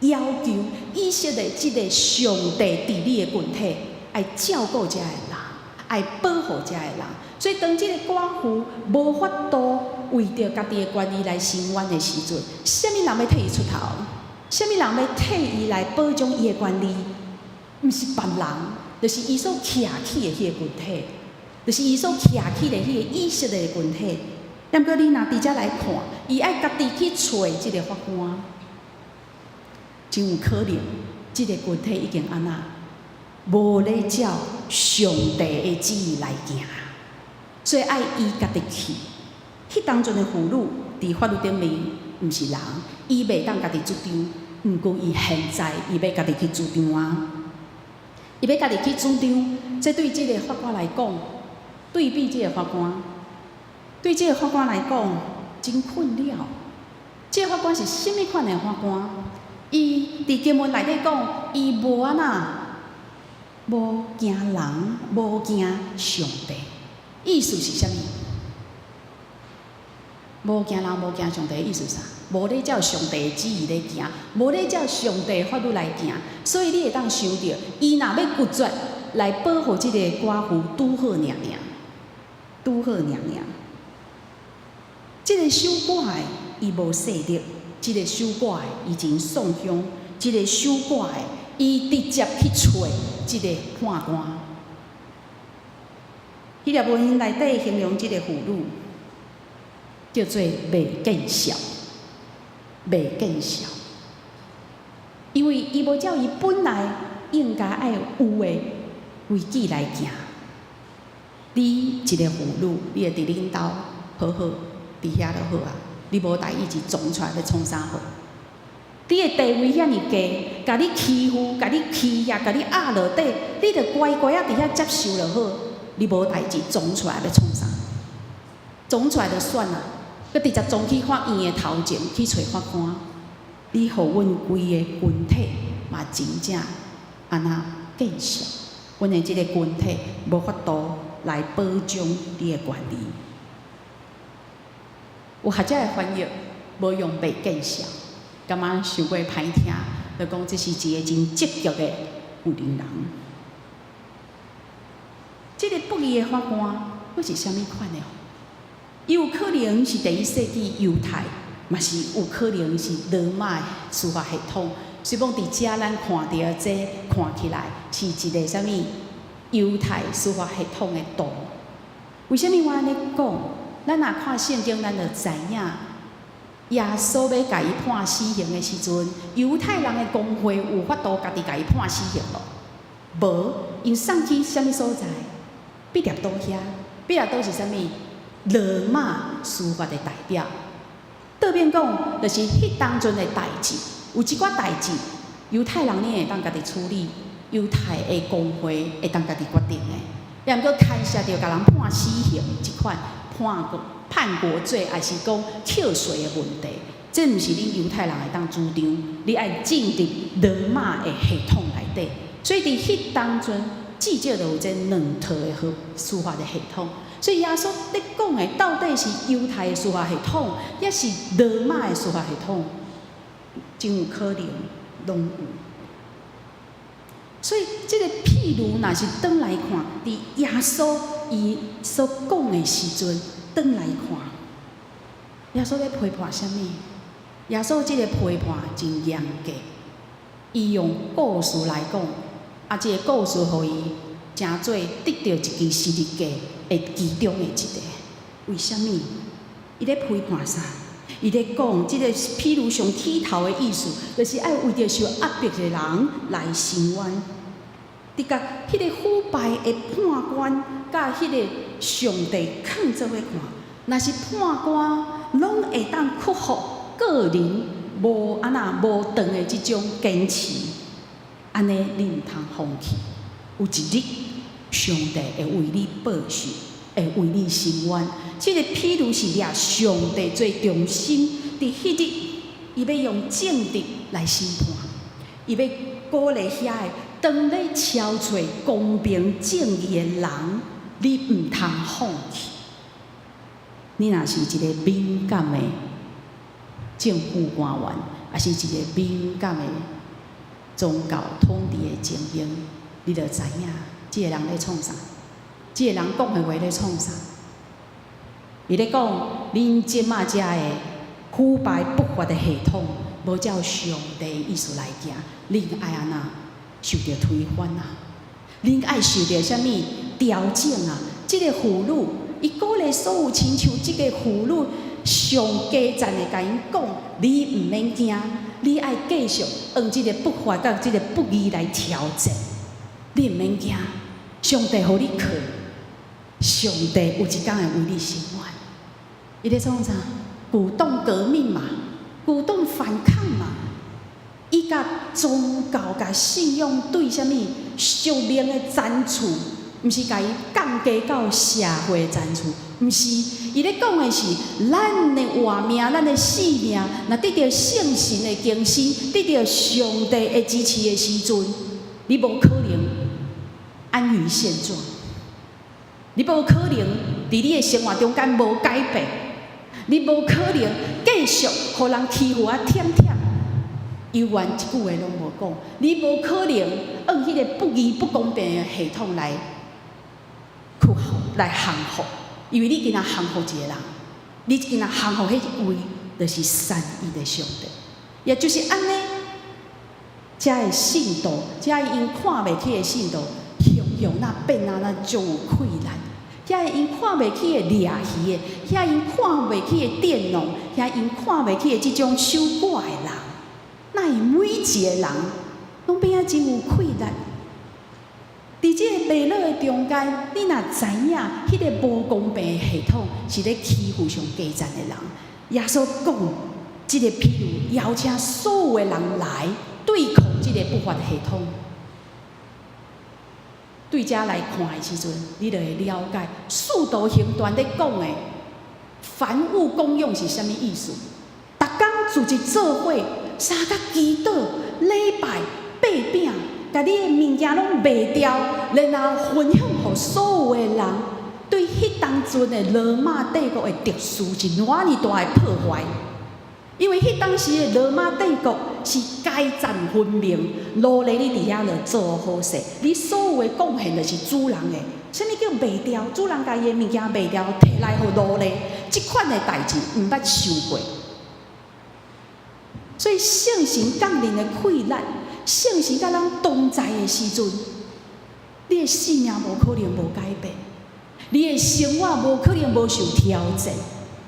要求以色列這个上帝治理的群體，愛照顧遮的人，愛保護遮的人。所以當這个寡婦無法度為著家己的權利來伸冤的時陣，啥物人欲替伊出頭？啥物人欲替伊來保障伊的權利？毋是別人，就是伊所徛起的彼个群體，就是伊所徛起的彼个以色列的群體。毋過你若佇遮來看，伊愛家己去揣這个法官，真有可能，這个群體已經按怎無咧照上帝的旨意來行，所以愛伊家己去。彼當陣的婦女佇法律頂面毋是人，伊袂當家己主張。毋過伊現在伊欲家己去主張啊！伊欲家己去主張，這對這个法官來講，對比這个法官，對這个法官來講真困擾。這个法官是啥物款的法官？伊佇經文內底講，伊無按怎，無驚人，無驚上帝。意思是啥物？無驚人，無驚上帝，意思啥？無咧照上帝的旨意咧行，無咧照上帝的法律來行，所以你會當想著，伊若欲拒絕來保護這个寡婦，拄好爾爾，拄好爾爾。這个守寡的，伊無勢力；這个守寡的，伊真喪鄉；這个守寡的，伊直接去揣這个判官。彼條文內底形容這个婦女，叫做袂見笑，袂見笑，因為伊無照伊本來應該愛有的規矩來行。你一个婦女，你會佇恁兜好好佇遐就好啊，你無代誌撞出來欲創啥貨？你的地位遐爾低，共你欺負、共你欺壓、共你壓落底，你就乖乖仔佇遐接受就好。你無代誌撞出來欲創啥？撞出來就算啦，閣直接撞去法院的頭前去揣法官。你予阮規个群體嘛真正按呢見笑，阮的這个群體無法度來保障你的權利。有學者的翻譯無用袂見笑，感覺傷過歹聽，就講這是一个真積極的婦人人。這个不義的法官，閣是啥物款的？伊有可能是第一世紀猶太，嘛是有可能是羅馬的司法系統。雖講佇遮咱看著這看起來是一个啥物猶太司法系統的圖。為啥物我按呢講？咱若看聖經，咱就知影，耶穌欲共伊判死刑的時陣，猶太人的公會有法度家己共伊判死刑無？無，𪜶送去啥物所在？彼拉多遐，彼拉多是啥物？羅馬司法的代表。倒變講，就是彼當陣的代誌，有一寡代誌，猶太人你會當家己處理，猶太的公會會當家己決定的。也毋過牽涉著共人判死刑這款判國叛國罪，抑是講扣稅的問題，這毋是恁猶太人會當主張，你愛進入羅馬的系統內底。所以佇彼當陣，至少就有這兩套的和司法的系統。所以耶穌咧講的到底是猶太的司法系統，抑是羅馬的司法系統？真有可能攏有。所以這个譬喻，若是轉來看，佇耶穌伊所講的時陣，轉來看，耶穌咧批判啥物？耶穌這个批判真嚴格，伊用故事來講，啊，這个故事予伊成做得著一支十字架的其中的一个。為啥物？伊咧批判啥？伊咧講這个譬喻上起頭的意思，就是愛為著受壓迫的人來伸冤。佇共彼个腐敗的判官，佮彼个上帝囥做伙看，若是判官攏會當屈服個人無按怎無當的這種堅持，按呢你毋通放棄。有一日，上帝會為你報仇，會為你伸冤。這个譬喻是掠上帝做中心，佇彼日，伊欲用正直來審判，伊欲鼓勵遐个當咧敲揣公平正義的人，你毋通放棄。你若是一个敏感的政府官員，抑是一个敏感的宗教統治的精英，你就知影，這个人咧創啥？這个人講的話咧創啥？伊咧講，恁這馬遮的腐敗不法的系統，無照上帝意思來行，恁愛按怎受著推翻啊？恁愛受著啥物調整啊？這个婦女，伊鼓勵所有親像這个婦女上加讚的，共𪜶講，你毋免驚，你愛繼續用這个不法佮這个不義來挑戰，你毋免驚，上帝予你靠，上帝有一工會為你伸冤。伊咧創啥？鼓動革命嘛，鼓動反抗嘛。伊共宗教、共信仰對啥物屬靈的層次，毋是共伊降低到社會層次，毋是。伊咧講的是咱的活命、咱的性命，若得著聖神的更新，得著上帝的支持的時陣，你無可能安於現狀，你無可能佇你的生活中間無改變，你無可能繼續予人欺負啊忝忝，猶原一句話攏無講，你無可能按彼個不義不公平的系統來屈服、來降服，因為你今仔降服一個人，你今仔降服彼一位，就是三一的上帝，也就是按呢，遮的信徒，遮𪜶看袂起的信徒，雄雄若變啊，若足有氣力。遐𪜶看袂起的掠魚的，遐𪜶看袂起的佃農，遐𪜶看袂起的這種守寡的人，哪會每一個人攏變啊真有氣力。佇這个迷路的中間，你若知影彼个無公平的系統是咧欺負上低層的人，耶穌講這个譬喻，邀請所有的人來對抗這个不法系統。對遮來看的時陣，你就會了解《使徒行傳》咧講的凡物公用是啥物意思。逐工聚集做伙，相佮祈禱、禮拜、擘餅，共你的物件攏賣掉，然後分享予所有的人。對彼當陣的羅馬帝國的秩序是偌爾大的破壞。因為彼當時的羅馬帝國是階層分明，奴隸你佇遐就做好勢，你所有的貢獻就是主人的。啥物叫賣掉？主人共伊的物件賣掉，提來予奴隸，這款的代誌毋捌想過。所以聖神降臨的氣力，聖神佮咱同在的時陣，你的性命無可能無改變，你的生活無可能無受挑戰。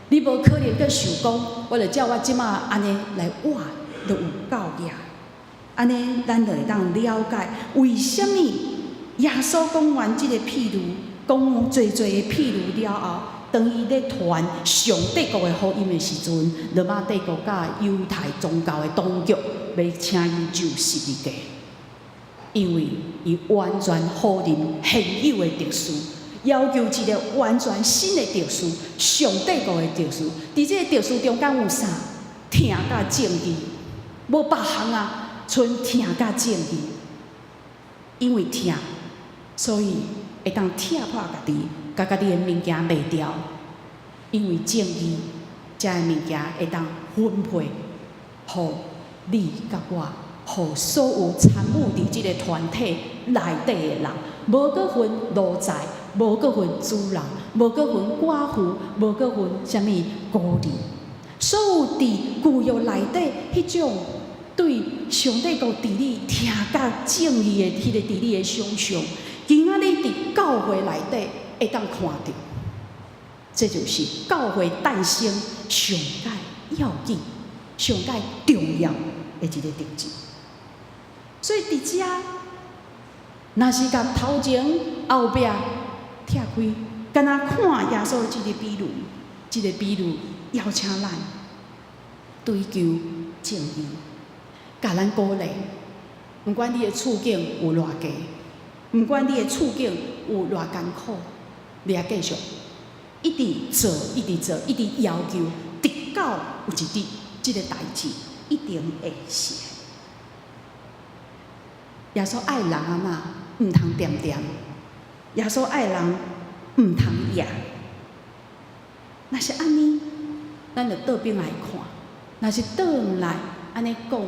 你無可能閣想講，我就照我這馬按呢來活，就有夠額。按呢，咱就會當了解為啥物耶穌講完這个譬喻，講濟濟的譬喻了後，當伊咧傳上帝國的福音的時陣，羅馬帝國佮猶太宗教的當局欲請伊上十字架，因為伊完全否認現有的秩序。要求一个完全新的秩序，上帝國的秩序。佇這个秩序中間有啥？疼佮正義，無別項啊，賰疼佮正義。因為疼，所以會當拆破家己，共家己的物件賣掉。因為正義，這个物件會當分配予你佮我，予所有參與佇這个團體內底的人，無閣分奴才，無閣分主人，無閣分寡婦，無閣分啥物孤兒，所有佇舊約內底彼種對上帝國治理疼佮正義的彼个治理的想象，今仔日佇教會內底會當看著，這就是教會誕生上蓋要緊、上蓋重要的一个特質。所以佇遮，若是共頭前後壁拆開，敢若看耶穌這个比喻，這个比喻邀請咱追求正義，共咱鼓勵。毋管你的處境有偌低，毋管你的處境有偌艱苦，你也繼續一直做，一直做，一直要求，直到有一日，這个代誌一定會成。耶穌愛人按怎？毋通恬恬。耶穌愛人毋通野。若是按呢，咱就倒轉來看。若是倒轉來按呢講，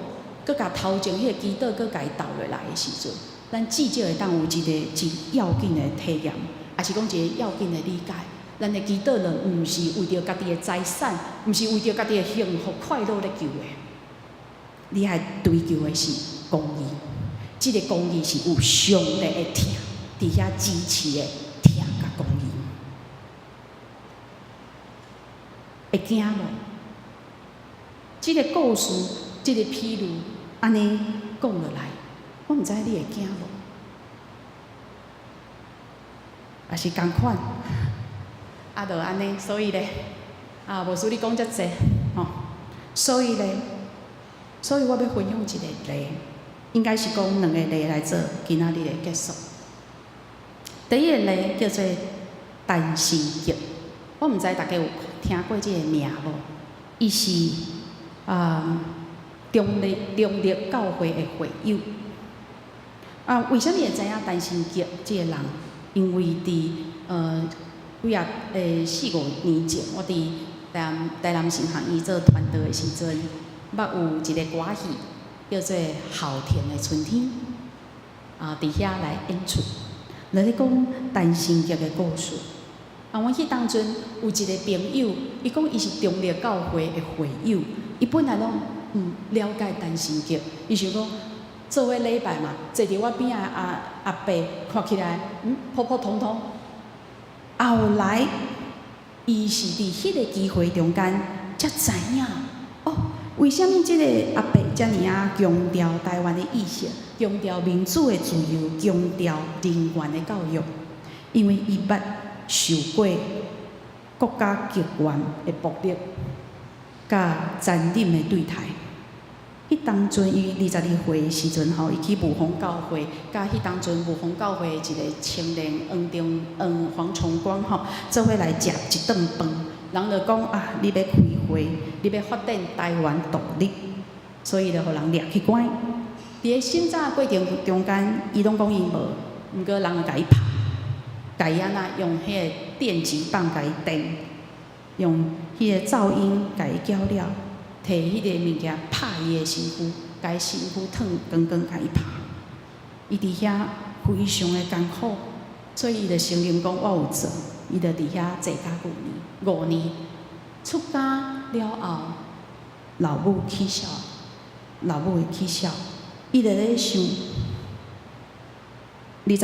閣共頭前彼个祈禱閣共伊倒落來的時陣，咱至少會當有一个真要緊的體驗，抑是講一個要緊的理解。咱的祈禱就毋是為著家己的財產，毋是為著家己的幸福快樂咧求的。你愛追求的是公義，這个公義是有上帝的疼，佇遐支持的疼佮公義。會驚無？這个故事，這个譬喻，按呢講落來，我毋知你會驚無？抑是仝款？啊，就按呢，所以咧，啊，無輸你講遮濟，吼，所以咧，所以我欲分享一个例，應該是講兩個例來做今仔日的結束。第一個例叫做陳生杰，我毋知大家有聽過這个名無？伊是啊中立教會的會友。啊，為啥物會知影陳生杰這个人？因為佇幾啊四五年前，我佇台南神學院做傳道的時陣，捌有一個歌戲叫做《後庭的春天》，啊，佇遐來演出，來咧講陳生杰的故事。啊，阮彼當陣有一個朋友，伊講伊是中立教會的會友，伊本來攏毋了解陳生杰，伊想講做伙禮拜嘛，坐佇我邊仔阿阿伯看起來普普通通。後來，伊是佇彼個機會中間才知影，哦，為啥物這個阿伯、遮爾仔強調台灣的意識，強調民主的自由，強調人權的教育？因為伊捌受過國家機關的暴力，佮殘忍的對待。彼當陣，伊22歲的時陣吼，伊去霧峰教會，佮彼當陣霧峰教會的一個青年黃中黃黃崇光吼，做伙來食一頓飯。人就講啊，你欲開會，你欲發展台灣獨立，所以就予人掠去關。佇咧審查過程中間，伊攏講伊無，毋過人就共伊拍，共伊按怎用彼个電擊棒共伊電，用彼个噪音共伊攪了，提彼个物件拍伊的身軀，共伊身軀燙光光，共伊拍。伊佇遐非常的艱苦，所以伊就承認講我有做，伊就佇遐坐監五年，5年出監了後，老母起痟，老母會起痟，伊就咧想，22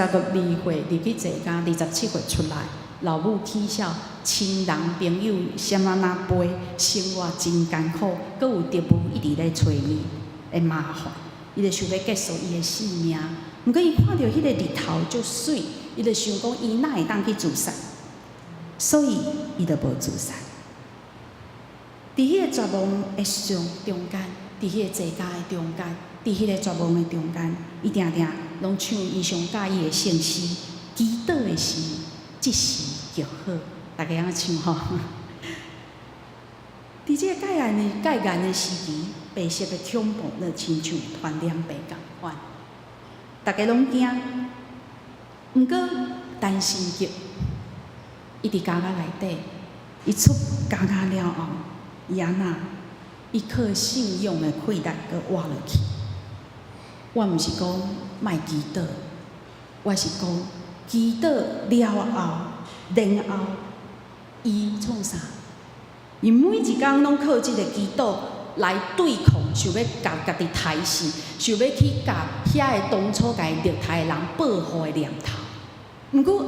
歲入去坐監，27歲出來，老母起痟，親人朋友啥物若陪，生活真艱苦，閣有特務一直咧揣伊的麻煩，伊就想欲結束伊的性命。毋過伊看著彼個日頭足媠，伊就想講伊哪會當去自殺，所以伊就無自殺。佇彼個絕望的上中間，佇彼個坐監的中間，佇彼個絕望的中間，伊定定攏唱伊上佮意的聖詩，祈禱的時，這時極好，大家會曉唱吼。佇這個戒嚴的時期，白色的恐怖就親像傳染病仝款，逐家攏驚。毋過陳新菊，伊佇監獄內底，伊出監獄了後，伊按怎？伊靠信仰的氣力閣活落去。我毋是講莫祈禱，我是講祈禱了後，然後伊創啥？伊每一工攏靠這个祈禱來對抗，想欲共家己刣死，想欲去共遐个當初共伊虐待的人報復的念頭。毋過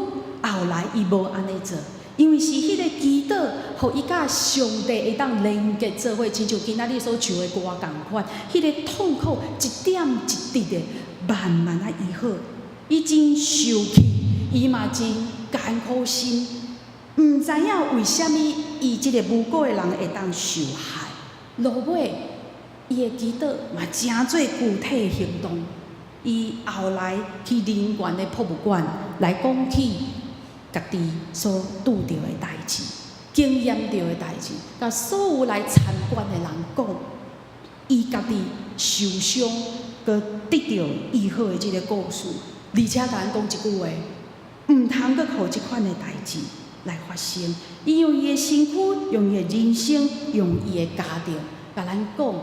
後來伊無按呢做，因為是彼個祈禱，予伊佮上帝會當連結做伙，親像今仔日所唱的歌仝款，彼个痛苦一點一滴的慢慢仔醫好。伊真受氣，伊嘛真艱苦心，毋知影為啥物伊這個無辜的人會當受害。落尾，伊的祈禱嘛成做具體行動。伊後來去人權的博物館來講起家己所拄著的代誌、經驗著的代誌，共所有來參觀的人講，伊家己受傷，閣得著醫好的這个故事，而且共咱講一句話：毋通閣予這款的代誌來發生。伊用伊的身軀，用伊的人生，用伊的家庭，共咱講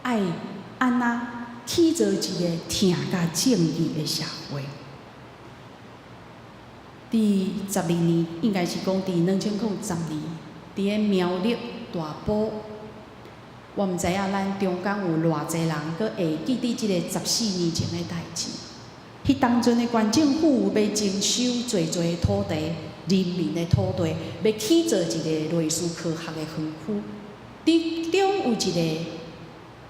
愛按怎起造一个疼佮正義的社會。佇12年，應該是講佇2010年，佇咧苗栗大埔，我毋知影咱中間有偌濟人閣會記得這个14年前的代誌。彼當陣的縣政府欲徵收濟濟土地，人民的土地，欲起造一个類似科學的園區。當中有一个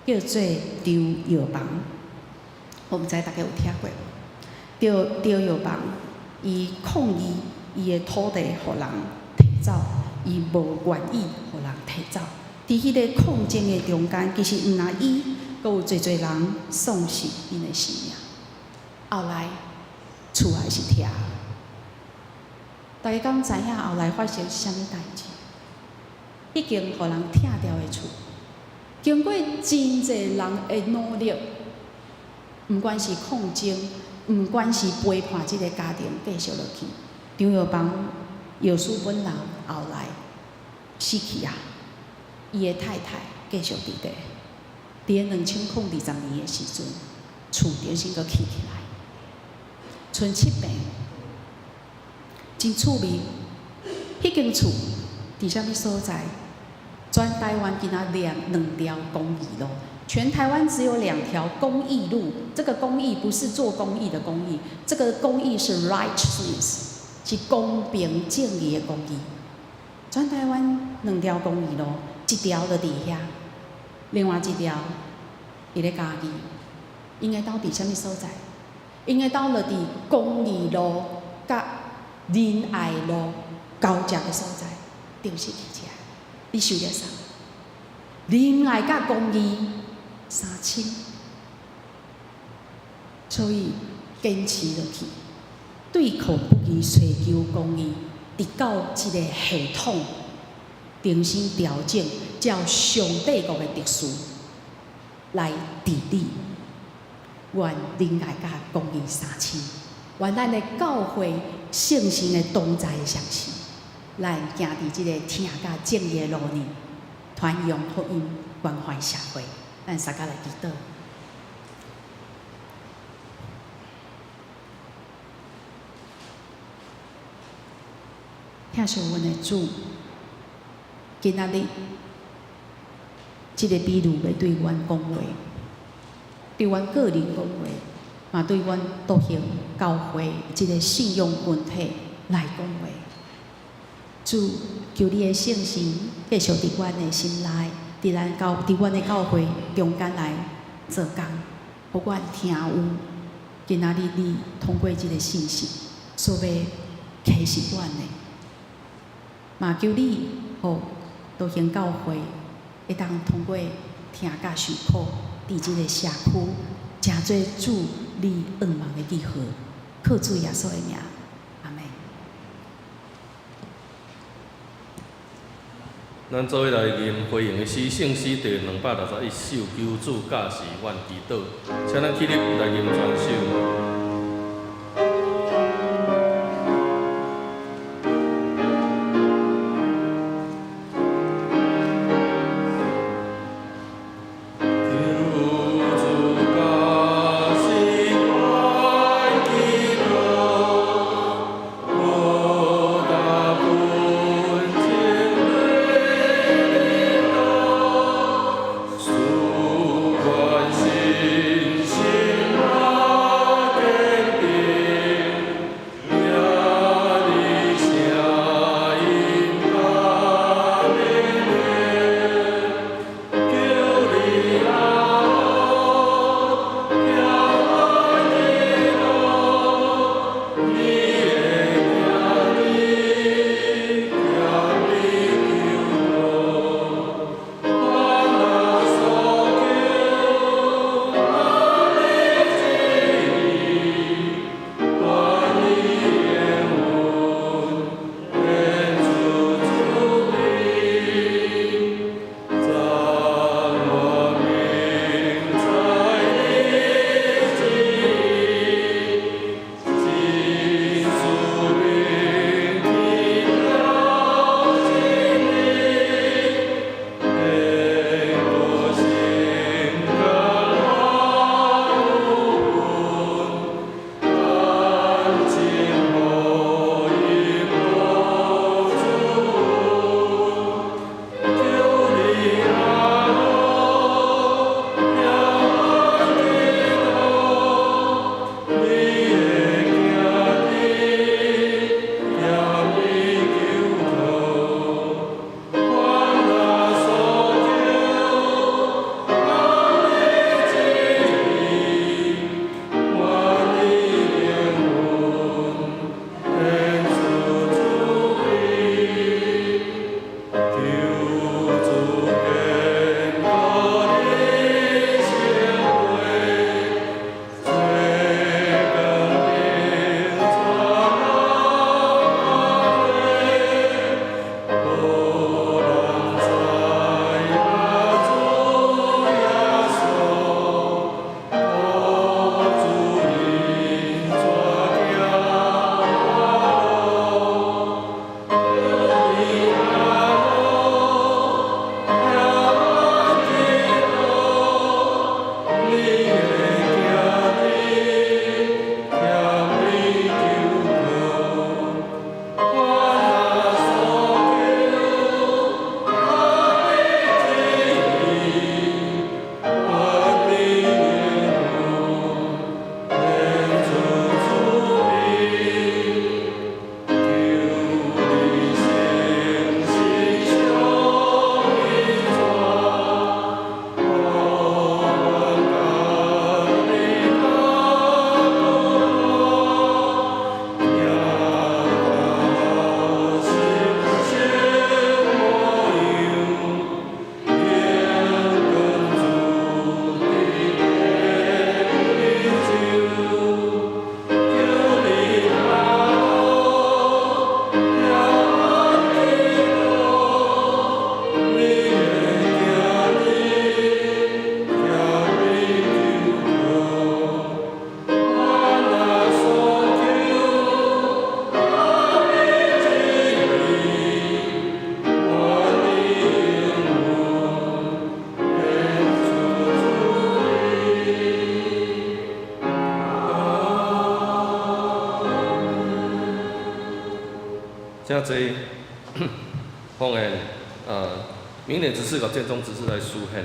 叫做張藥房，我毋知大家有聽過無？張藥房，伊抗議伊的土地予人提走，伊無願意予人提走。佇彼个抗爭的中間，其實毋但伊，閣有濟濟人喪失𪜶的性命。後來厝還是拆。大家敢知影後來發生啥物代誌？彼間予人拆掉的厝，經過真濟人的努力，毋管是抗爭，毋管是陪伴這个家庭繼續落去。張藥房藥師本人後來死去啊，伊的太太繼續佇咧。佇咧2020年的時陣，厝重新閣起起來，賰七坪，真趣味。彼間厝佇啥物所在？全台灣敢若兩條公益路，全台灣只有兩條公益路。這個公益不是做公益的公益，這個公益是 righteousness，是公平正義的公義。全台灣兩條公益路，一條就佇遐，另外一條佇咧嘉義，𪜶的兜佇啥物所在？𪜶的兜就佇公義路佮仁愛路交接的所在，長實汽車。你想著啥？仁愛佮公義相親，所以堅持落去，對抗不義，尋求公義，直到這个系統重新調整，照上帝國的秩序來治理。願仁愛佮公義相親，願咱的教會聖神的同在的相信，咱行佇這個疼佮正義的路呢，傳揚福音，關懷社會。咱大家來祈禱。疼惜阮的主，今仔日這个比喻欲對阮講話，對阮個人講話，嘛對阮獨行教會這个信仰群體來講話。主，求你的聖神繼續佇阮的心內，佇阮的教會中間來做工，予阮聽有今仔日你通過這个信息所欲啟示阮的。嘛求你，予獨行教會會當通過疼佮受苦，佇這个社區，成做主你向望的記號。靠主耶穌的名，阿們。咱做伙來吟回應的詩，聖詩第261首，求主教示阮祈禱，請咱起立來吟全首。求主教示阮祈禱，無大本情的領導，賜阮信心來堅。請坐。奉獻，明年執事佮建中執事來書獻。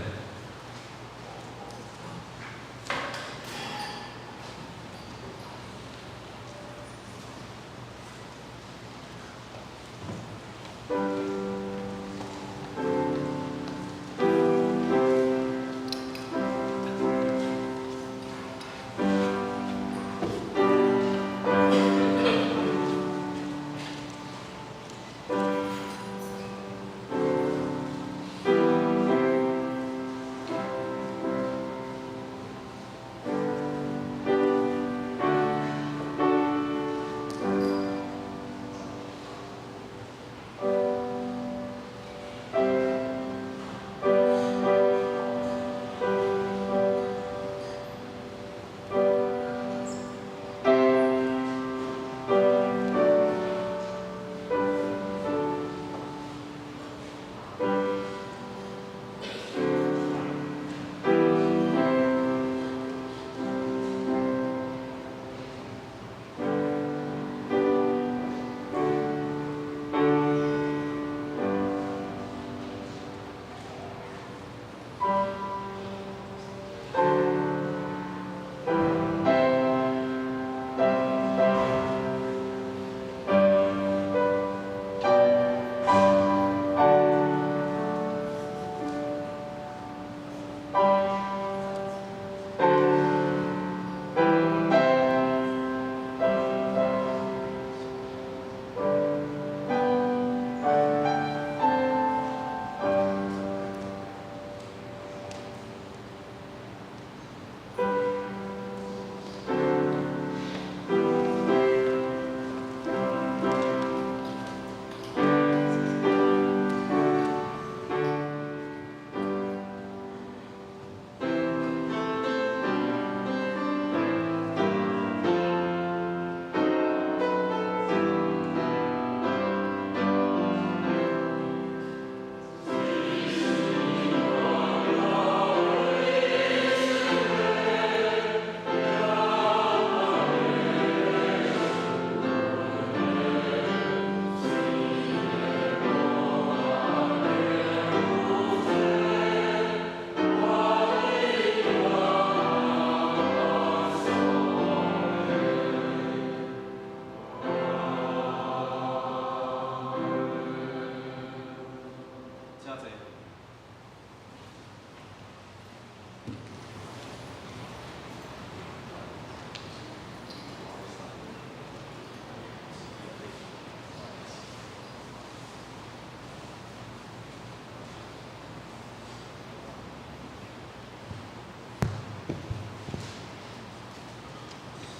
請坐。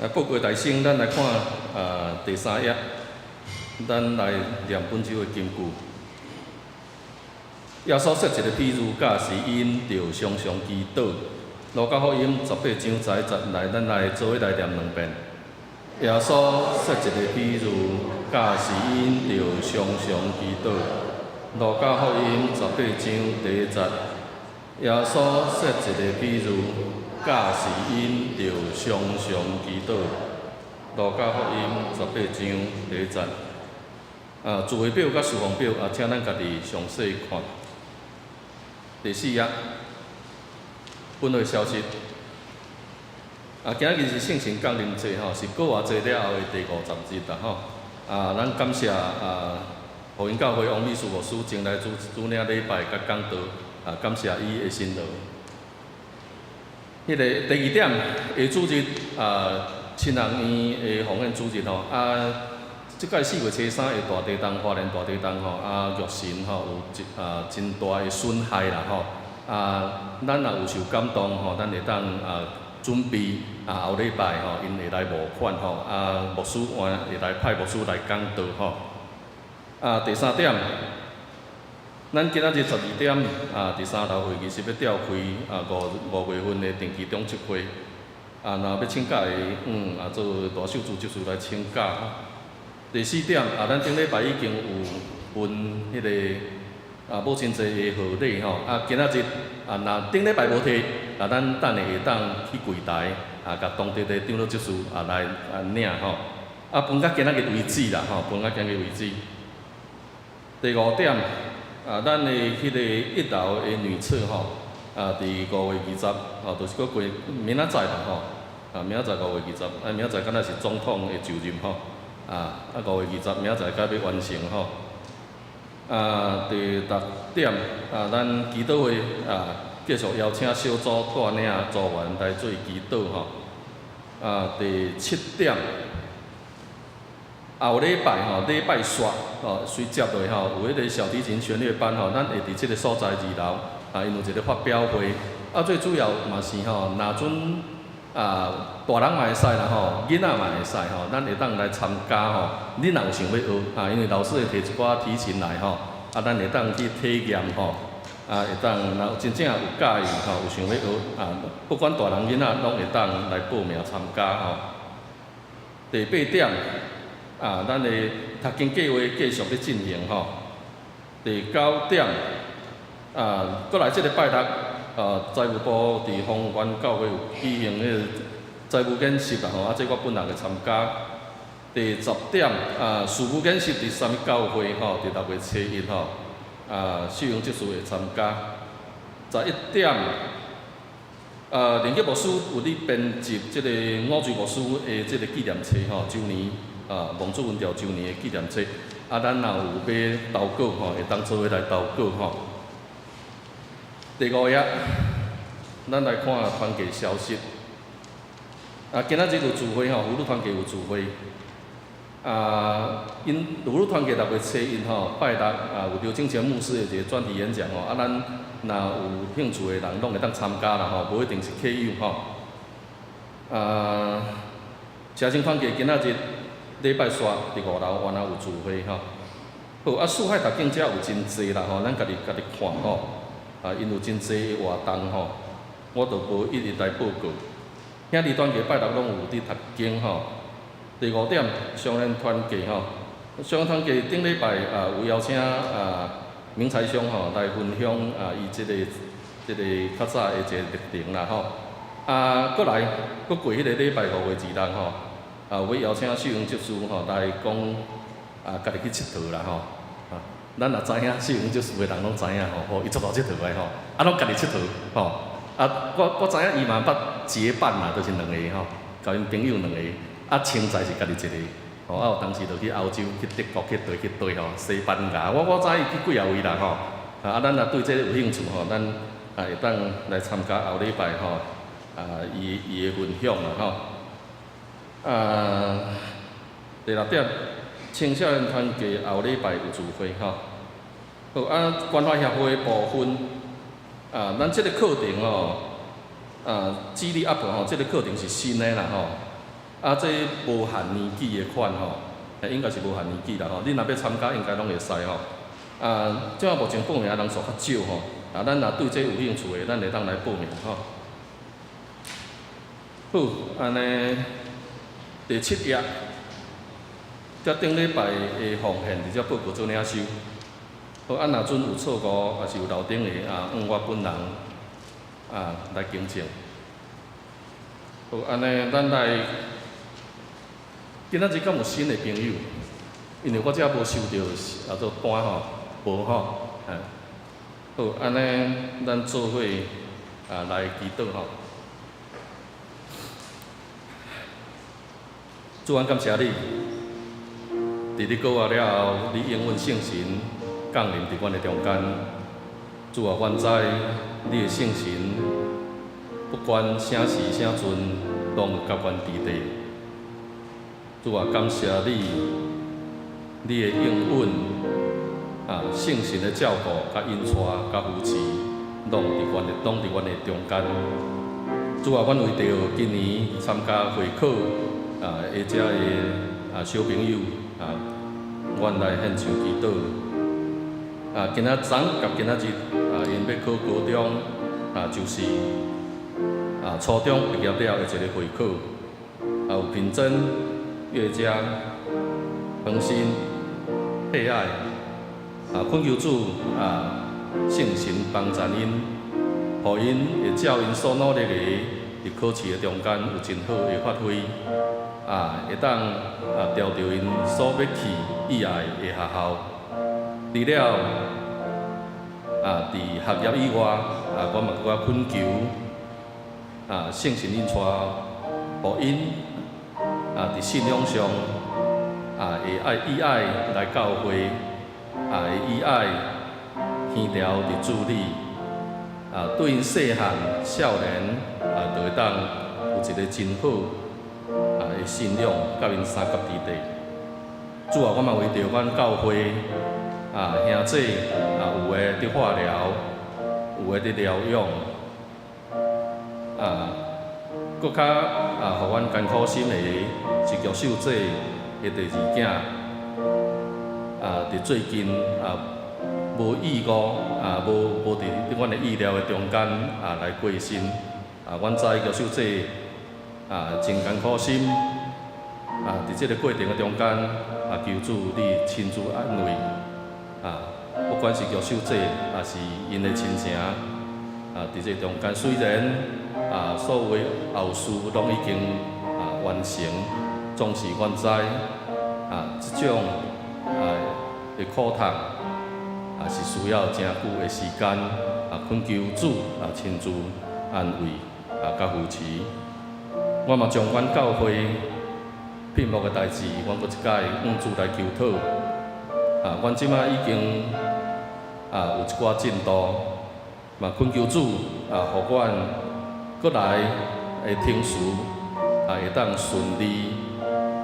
來報告大聖，咱來看第三頁，咱來念本周的金句。耶穌設一个比喻，教示𪜶著常常祈禱。路加福音18章11節，來，咱來做伙來念兩遍。耶穌設一个比喻，教示𪜶著常常祈禱。路加福音18章第一節，耶穌設一个比喻，教示𪜶著常常祈禱。路加福音18章第一節。聚會表佮事奉表，請咱家己詳細看。第四頁，本會消息。今仔日是聖神降臨節吼，是過活節了後的第50日啦吼。咱感謝福音教會王美淑牧師前來主主領禮拜佮講道，感謝伊的辛勞。彼个第二點，下主日親人院的奉獻主日吼，這擺4月初3的大地動，花蓮大地動吼，玉神吼有一真大的損害啦吼，咱若有受感動吼，咱會當準備後禮拜吼，𪜶會來募款吼，牧師會來派牧師來講道吼。第三點，咱今仔日12點佇三樓會議室欲召開5月份的定期長執會，若欲請假的，做大秀珠執事來請假。第四點，咱頂禮拜已經有分彼个母親節的賀禮吼，今仔日若頂禮拜無提，咱等下會當去櫃台共當地的長老執事來領吼，分到今仔日為止啦吼，分到今日為止。第五點，啊，咱的彼个一樓的女廁吼，啊，佇5月20，吼，就是閣過明仔載啦吼，啊，明仔載五月二十，啊，明仔載敢若是總統的就任吼，啊，啊，五月二十明仔載閣欲完成吼。啊，第六點，啊，咱祈禱會啊，繼續邀請小組帶領組員來做祈禱吼。啊，第七點，後禮拜吼，禮拜四吼，隨接落吼，有彼个小提琴弦樂班吼，咱會佇這个所在二樓，啊，𪜶有一个發表會。啊，最主要嘛是吼，若準啊，大人嘛會使啦吼，囡仔嘛會使吼，咱會當來參加吼。你若有想欲學啊，因為老師會提一寡提琴來吼，啊，咱會當去體驗吼，啊，會當若真正有佮意吼，有想欲學啊，不管大人囡仔攏會當來報名參加吼。第八點，啊，咱的讀經計劃繼續咧進行吼。第九點，啊，閣來這个拜六，啊，財務部佇豐原教會有舉行彼个財務研習啦吼，啊，這我本人會參加。第十點，啊，事務研習佇啥物教會吼？佇6月初一吼，啊，秀榮執事會參加。11點，啊，連結牧師有咧編輯這个五罪牧師的這个紀念冊吼，周年啊，望主恩召周年的紀念冊。啊，咱若有欲投稿吼，會當做伙來投稿吼。第五頁，咱來看團契消息。啊，今仔日有聚會吼，婦女團契有聚會。啊，𪜶婦女團契6月初一吼，拜六啊，有劉清泉牧師的一个專題演講吼。啊，咱若有興趣的人，攏會當參加啦吼，無一定是客友吼。啊，社青團契今仔日禮拜四佇五樓原來有聚會吼。好，啊，四海讀經遮有真濟啦吼，咱家己家己看吼。啊，𪜶有真濟活動吼，我就無一一來報告。兄弟團契拜六攏有佇讀經吼。第五點，雙聯團契吼，雙聯團契頂禮拜啊有邀請啊明財兄吼來分享啊伊這个這个較早的一個歷程啦吼。啊，閣來閣過彼个禮拜5月26吼，啊有邀請秀榮執事吼來講啊，家己去𨑨迌啦吼。啊，咱若知影秀榮執事的人攏知影吼，吼伊足𠢕𨑨迌的吼，啊攏家己𨑨迌吼。啊，我知影伊嘛捌結伴啦，就是兩個吼，共𪜶朋友兩個。啊，清在是家己一個，吼啊，有當時就去歐洲、去德國、去佗去佗吼，西班牙，我知伊去幾仔位啦吼。啊，咱若對這个有興趣吼，咱啊會當來參加後禮拜吼，啊，伊伊的分享啦吼。啊，第六點，青少年團契後禮拜有聚會吼。好啊，關懷協會部分，啊，咱這个課程吼，啊，智力 up 吼，這个課程是新的啦吼。啊，這無限年紀的款吼，應該是無限年紀啦吼。你若欲參加，應該攏會使吼。啊，這馬目前報名人數較少吼。啊，咱若對這有興趣的，咱會當來報名吼。好，按呢，第七頁，這頂禮拜的奉獻佇遮報告做領收。好，啊，若準有錯誤，抑是有漏頂的啊，向我本人啊來更正。好，按呢，咱來。今仔日敢有新的朋友？因為我遮無收著啊做單吼，無吼，啊。好，按呢，咱做伙啊來祈禱吼。主，阮感謝你，佇你過活了後，你應允聖神降臨佇阮的中間。主啊，阮知你的聖神，不管啥時啥陣，攏有佮阮佇咧。主啊，感謝你，你的應允啊，聖神的照顧、佮引帶、佮扶持，攏佇阮的，攏佇阮的中間。主啊，阮為著今年參加會考啊，的遮的啊小朋友啊，阮來獻上祈禱。啊，今仔昨佮今仔日啊，𪜶欲考高中啊，就是啊初中畢業了的一个會考，啊有品珍、月佳、恆心、佩愛，啊，懇求主啊，聖神幫助𪜶，予𪜶會照𪜶所努力的，佇考試的中間有真好的發揮，啊，會當啊調著𪜶所欲去意愛的學校。除了佇學業以外，我嘛閣較懇求聖神引帶，予𪜶佇信仰上會愛喜愛來教會，會喜愛耳牢佇主裡，對𪜶細漢少年就會當有一個真好的信仰，佮𪜶相佮佇底。主啊，我嘛為著阮教會兄姊有的佇化療，有的佇療養，閣較予阮艱苦心的是玉秀姐的第二囝，佇最近無意外無無佇阮的意料的中間來過身，阮知玉秀姐真艱苦心，佇這個過程的中間求主你親自安慰，不管是玉秀姐，抑是𪜶的親情，佇這中間雖然所有的後事攏已經完成，總是阮知這種的苦痛是需要誠久的時間，懇求主親自安慰佮扶持。我嘛將阮教會聘牧的代誌，阮閣一擺向主來求討。阮這擺已經有一寡進度，嘛懇求主予阮閣來的程序會當順利。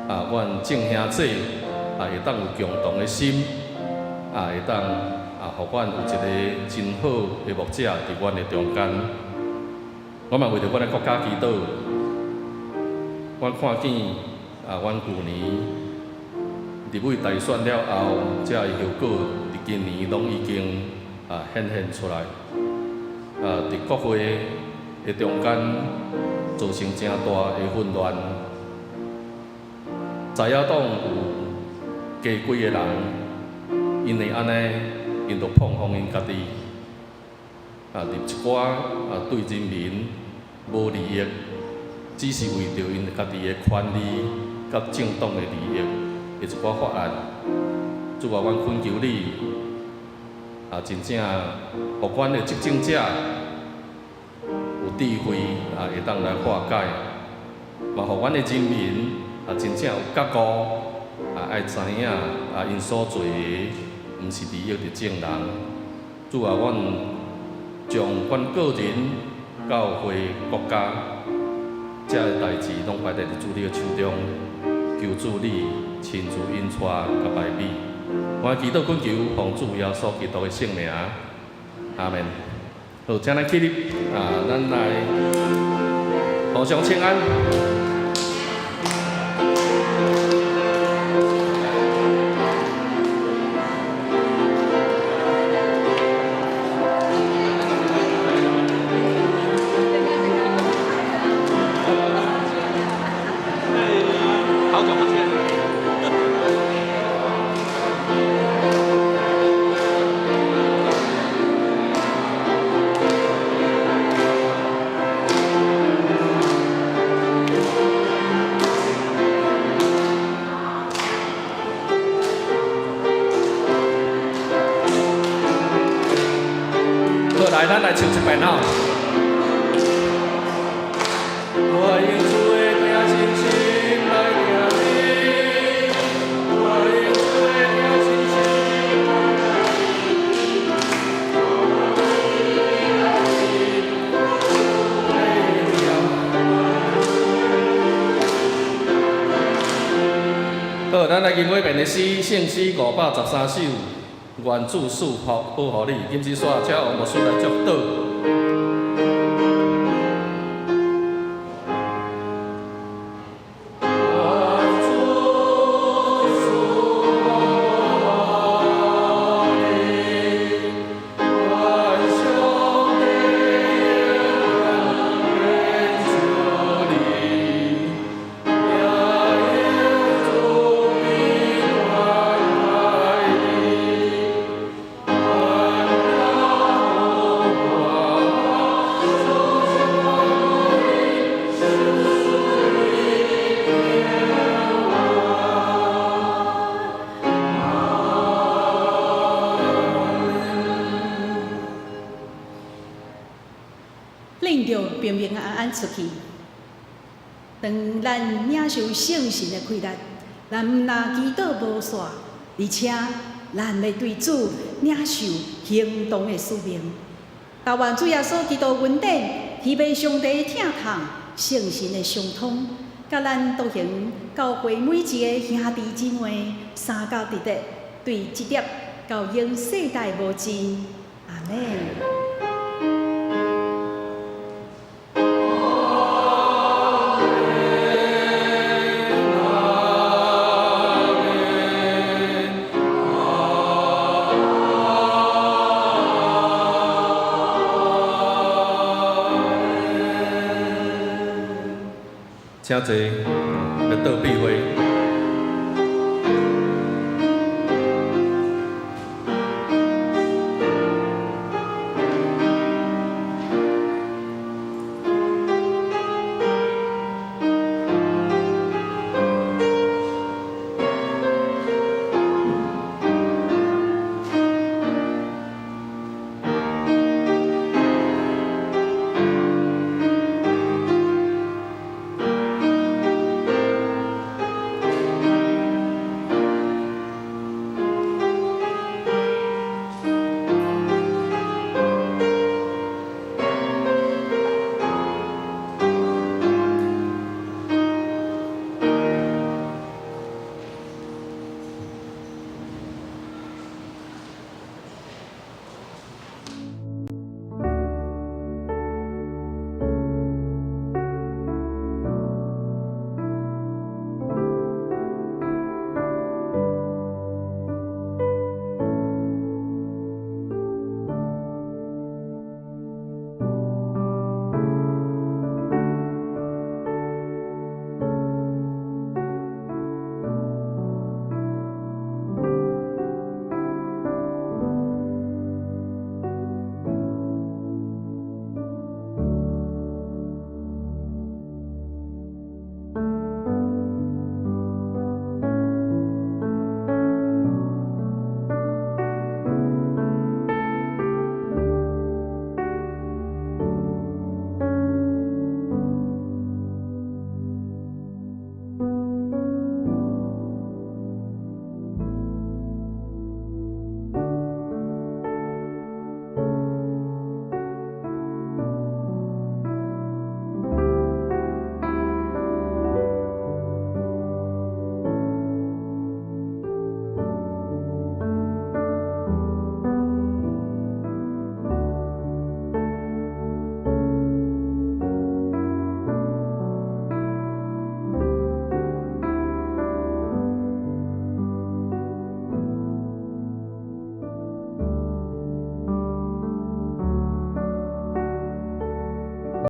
阮眾兄姊會當有共同的心，會當予阮有一個真好的牧者佇阮的中間。我嘛為著阮的國家祈禱。阮看見阮舊年立委大選了後，這个效果佇今年攏已經顯現出來。佇國會的中間造成誠大的混亂。在野黨有加幾个人，𪜶會按呢，𪜶就膨風𪜶家己，入一寡對人民無利益，只是為著𪜶家己的權利佮政黨的利益的一寡法案。主啊，阮懇求你，真正予阮的執政者有智慧會當來化解，嘛予阮的人民真正有覺悟，愛知影𪜶所做的毋是利益佇眾人。主啊，阮將阮個人、教會、國家這个代誌攏擺佇主你的手中，求主你親自引帶佮排比。我祈禱懇求奉主耶穌基督的聖名，阿們。好，請咱起立，咱來互相請安。好久不見。好，來，咱來唱一遍吼。我用主的疼心心來疼你，我用主的疼心心來疼你。好，咱來吟尾遍的詩，聖詩513首，願主賜福保護你。金枝煞，請王牧師來祝禱。變著平平安安出去。當咱領受聖神的氣力，咱毋但祈禱無煞，而且咱欲對主領受行動的使命。但願主耶穌基督恩典，天父上帝疼痛，聖神的相通，佮咱同行教會每一个兄弟姊妹，相交佇咧，對這粒到永世代無盡。阿們。請坐，欲倒閉會。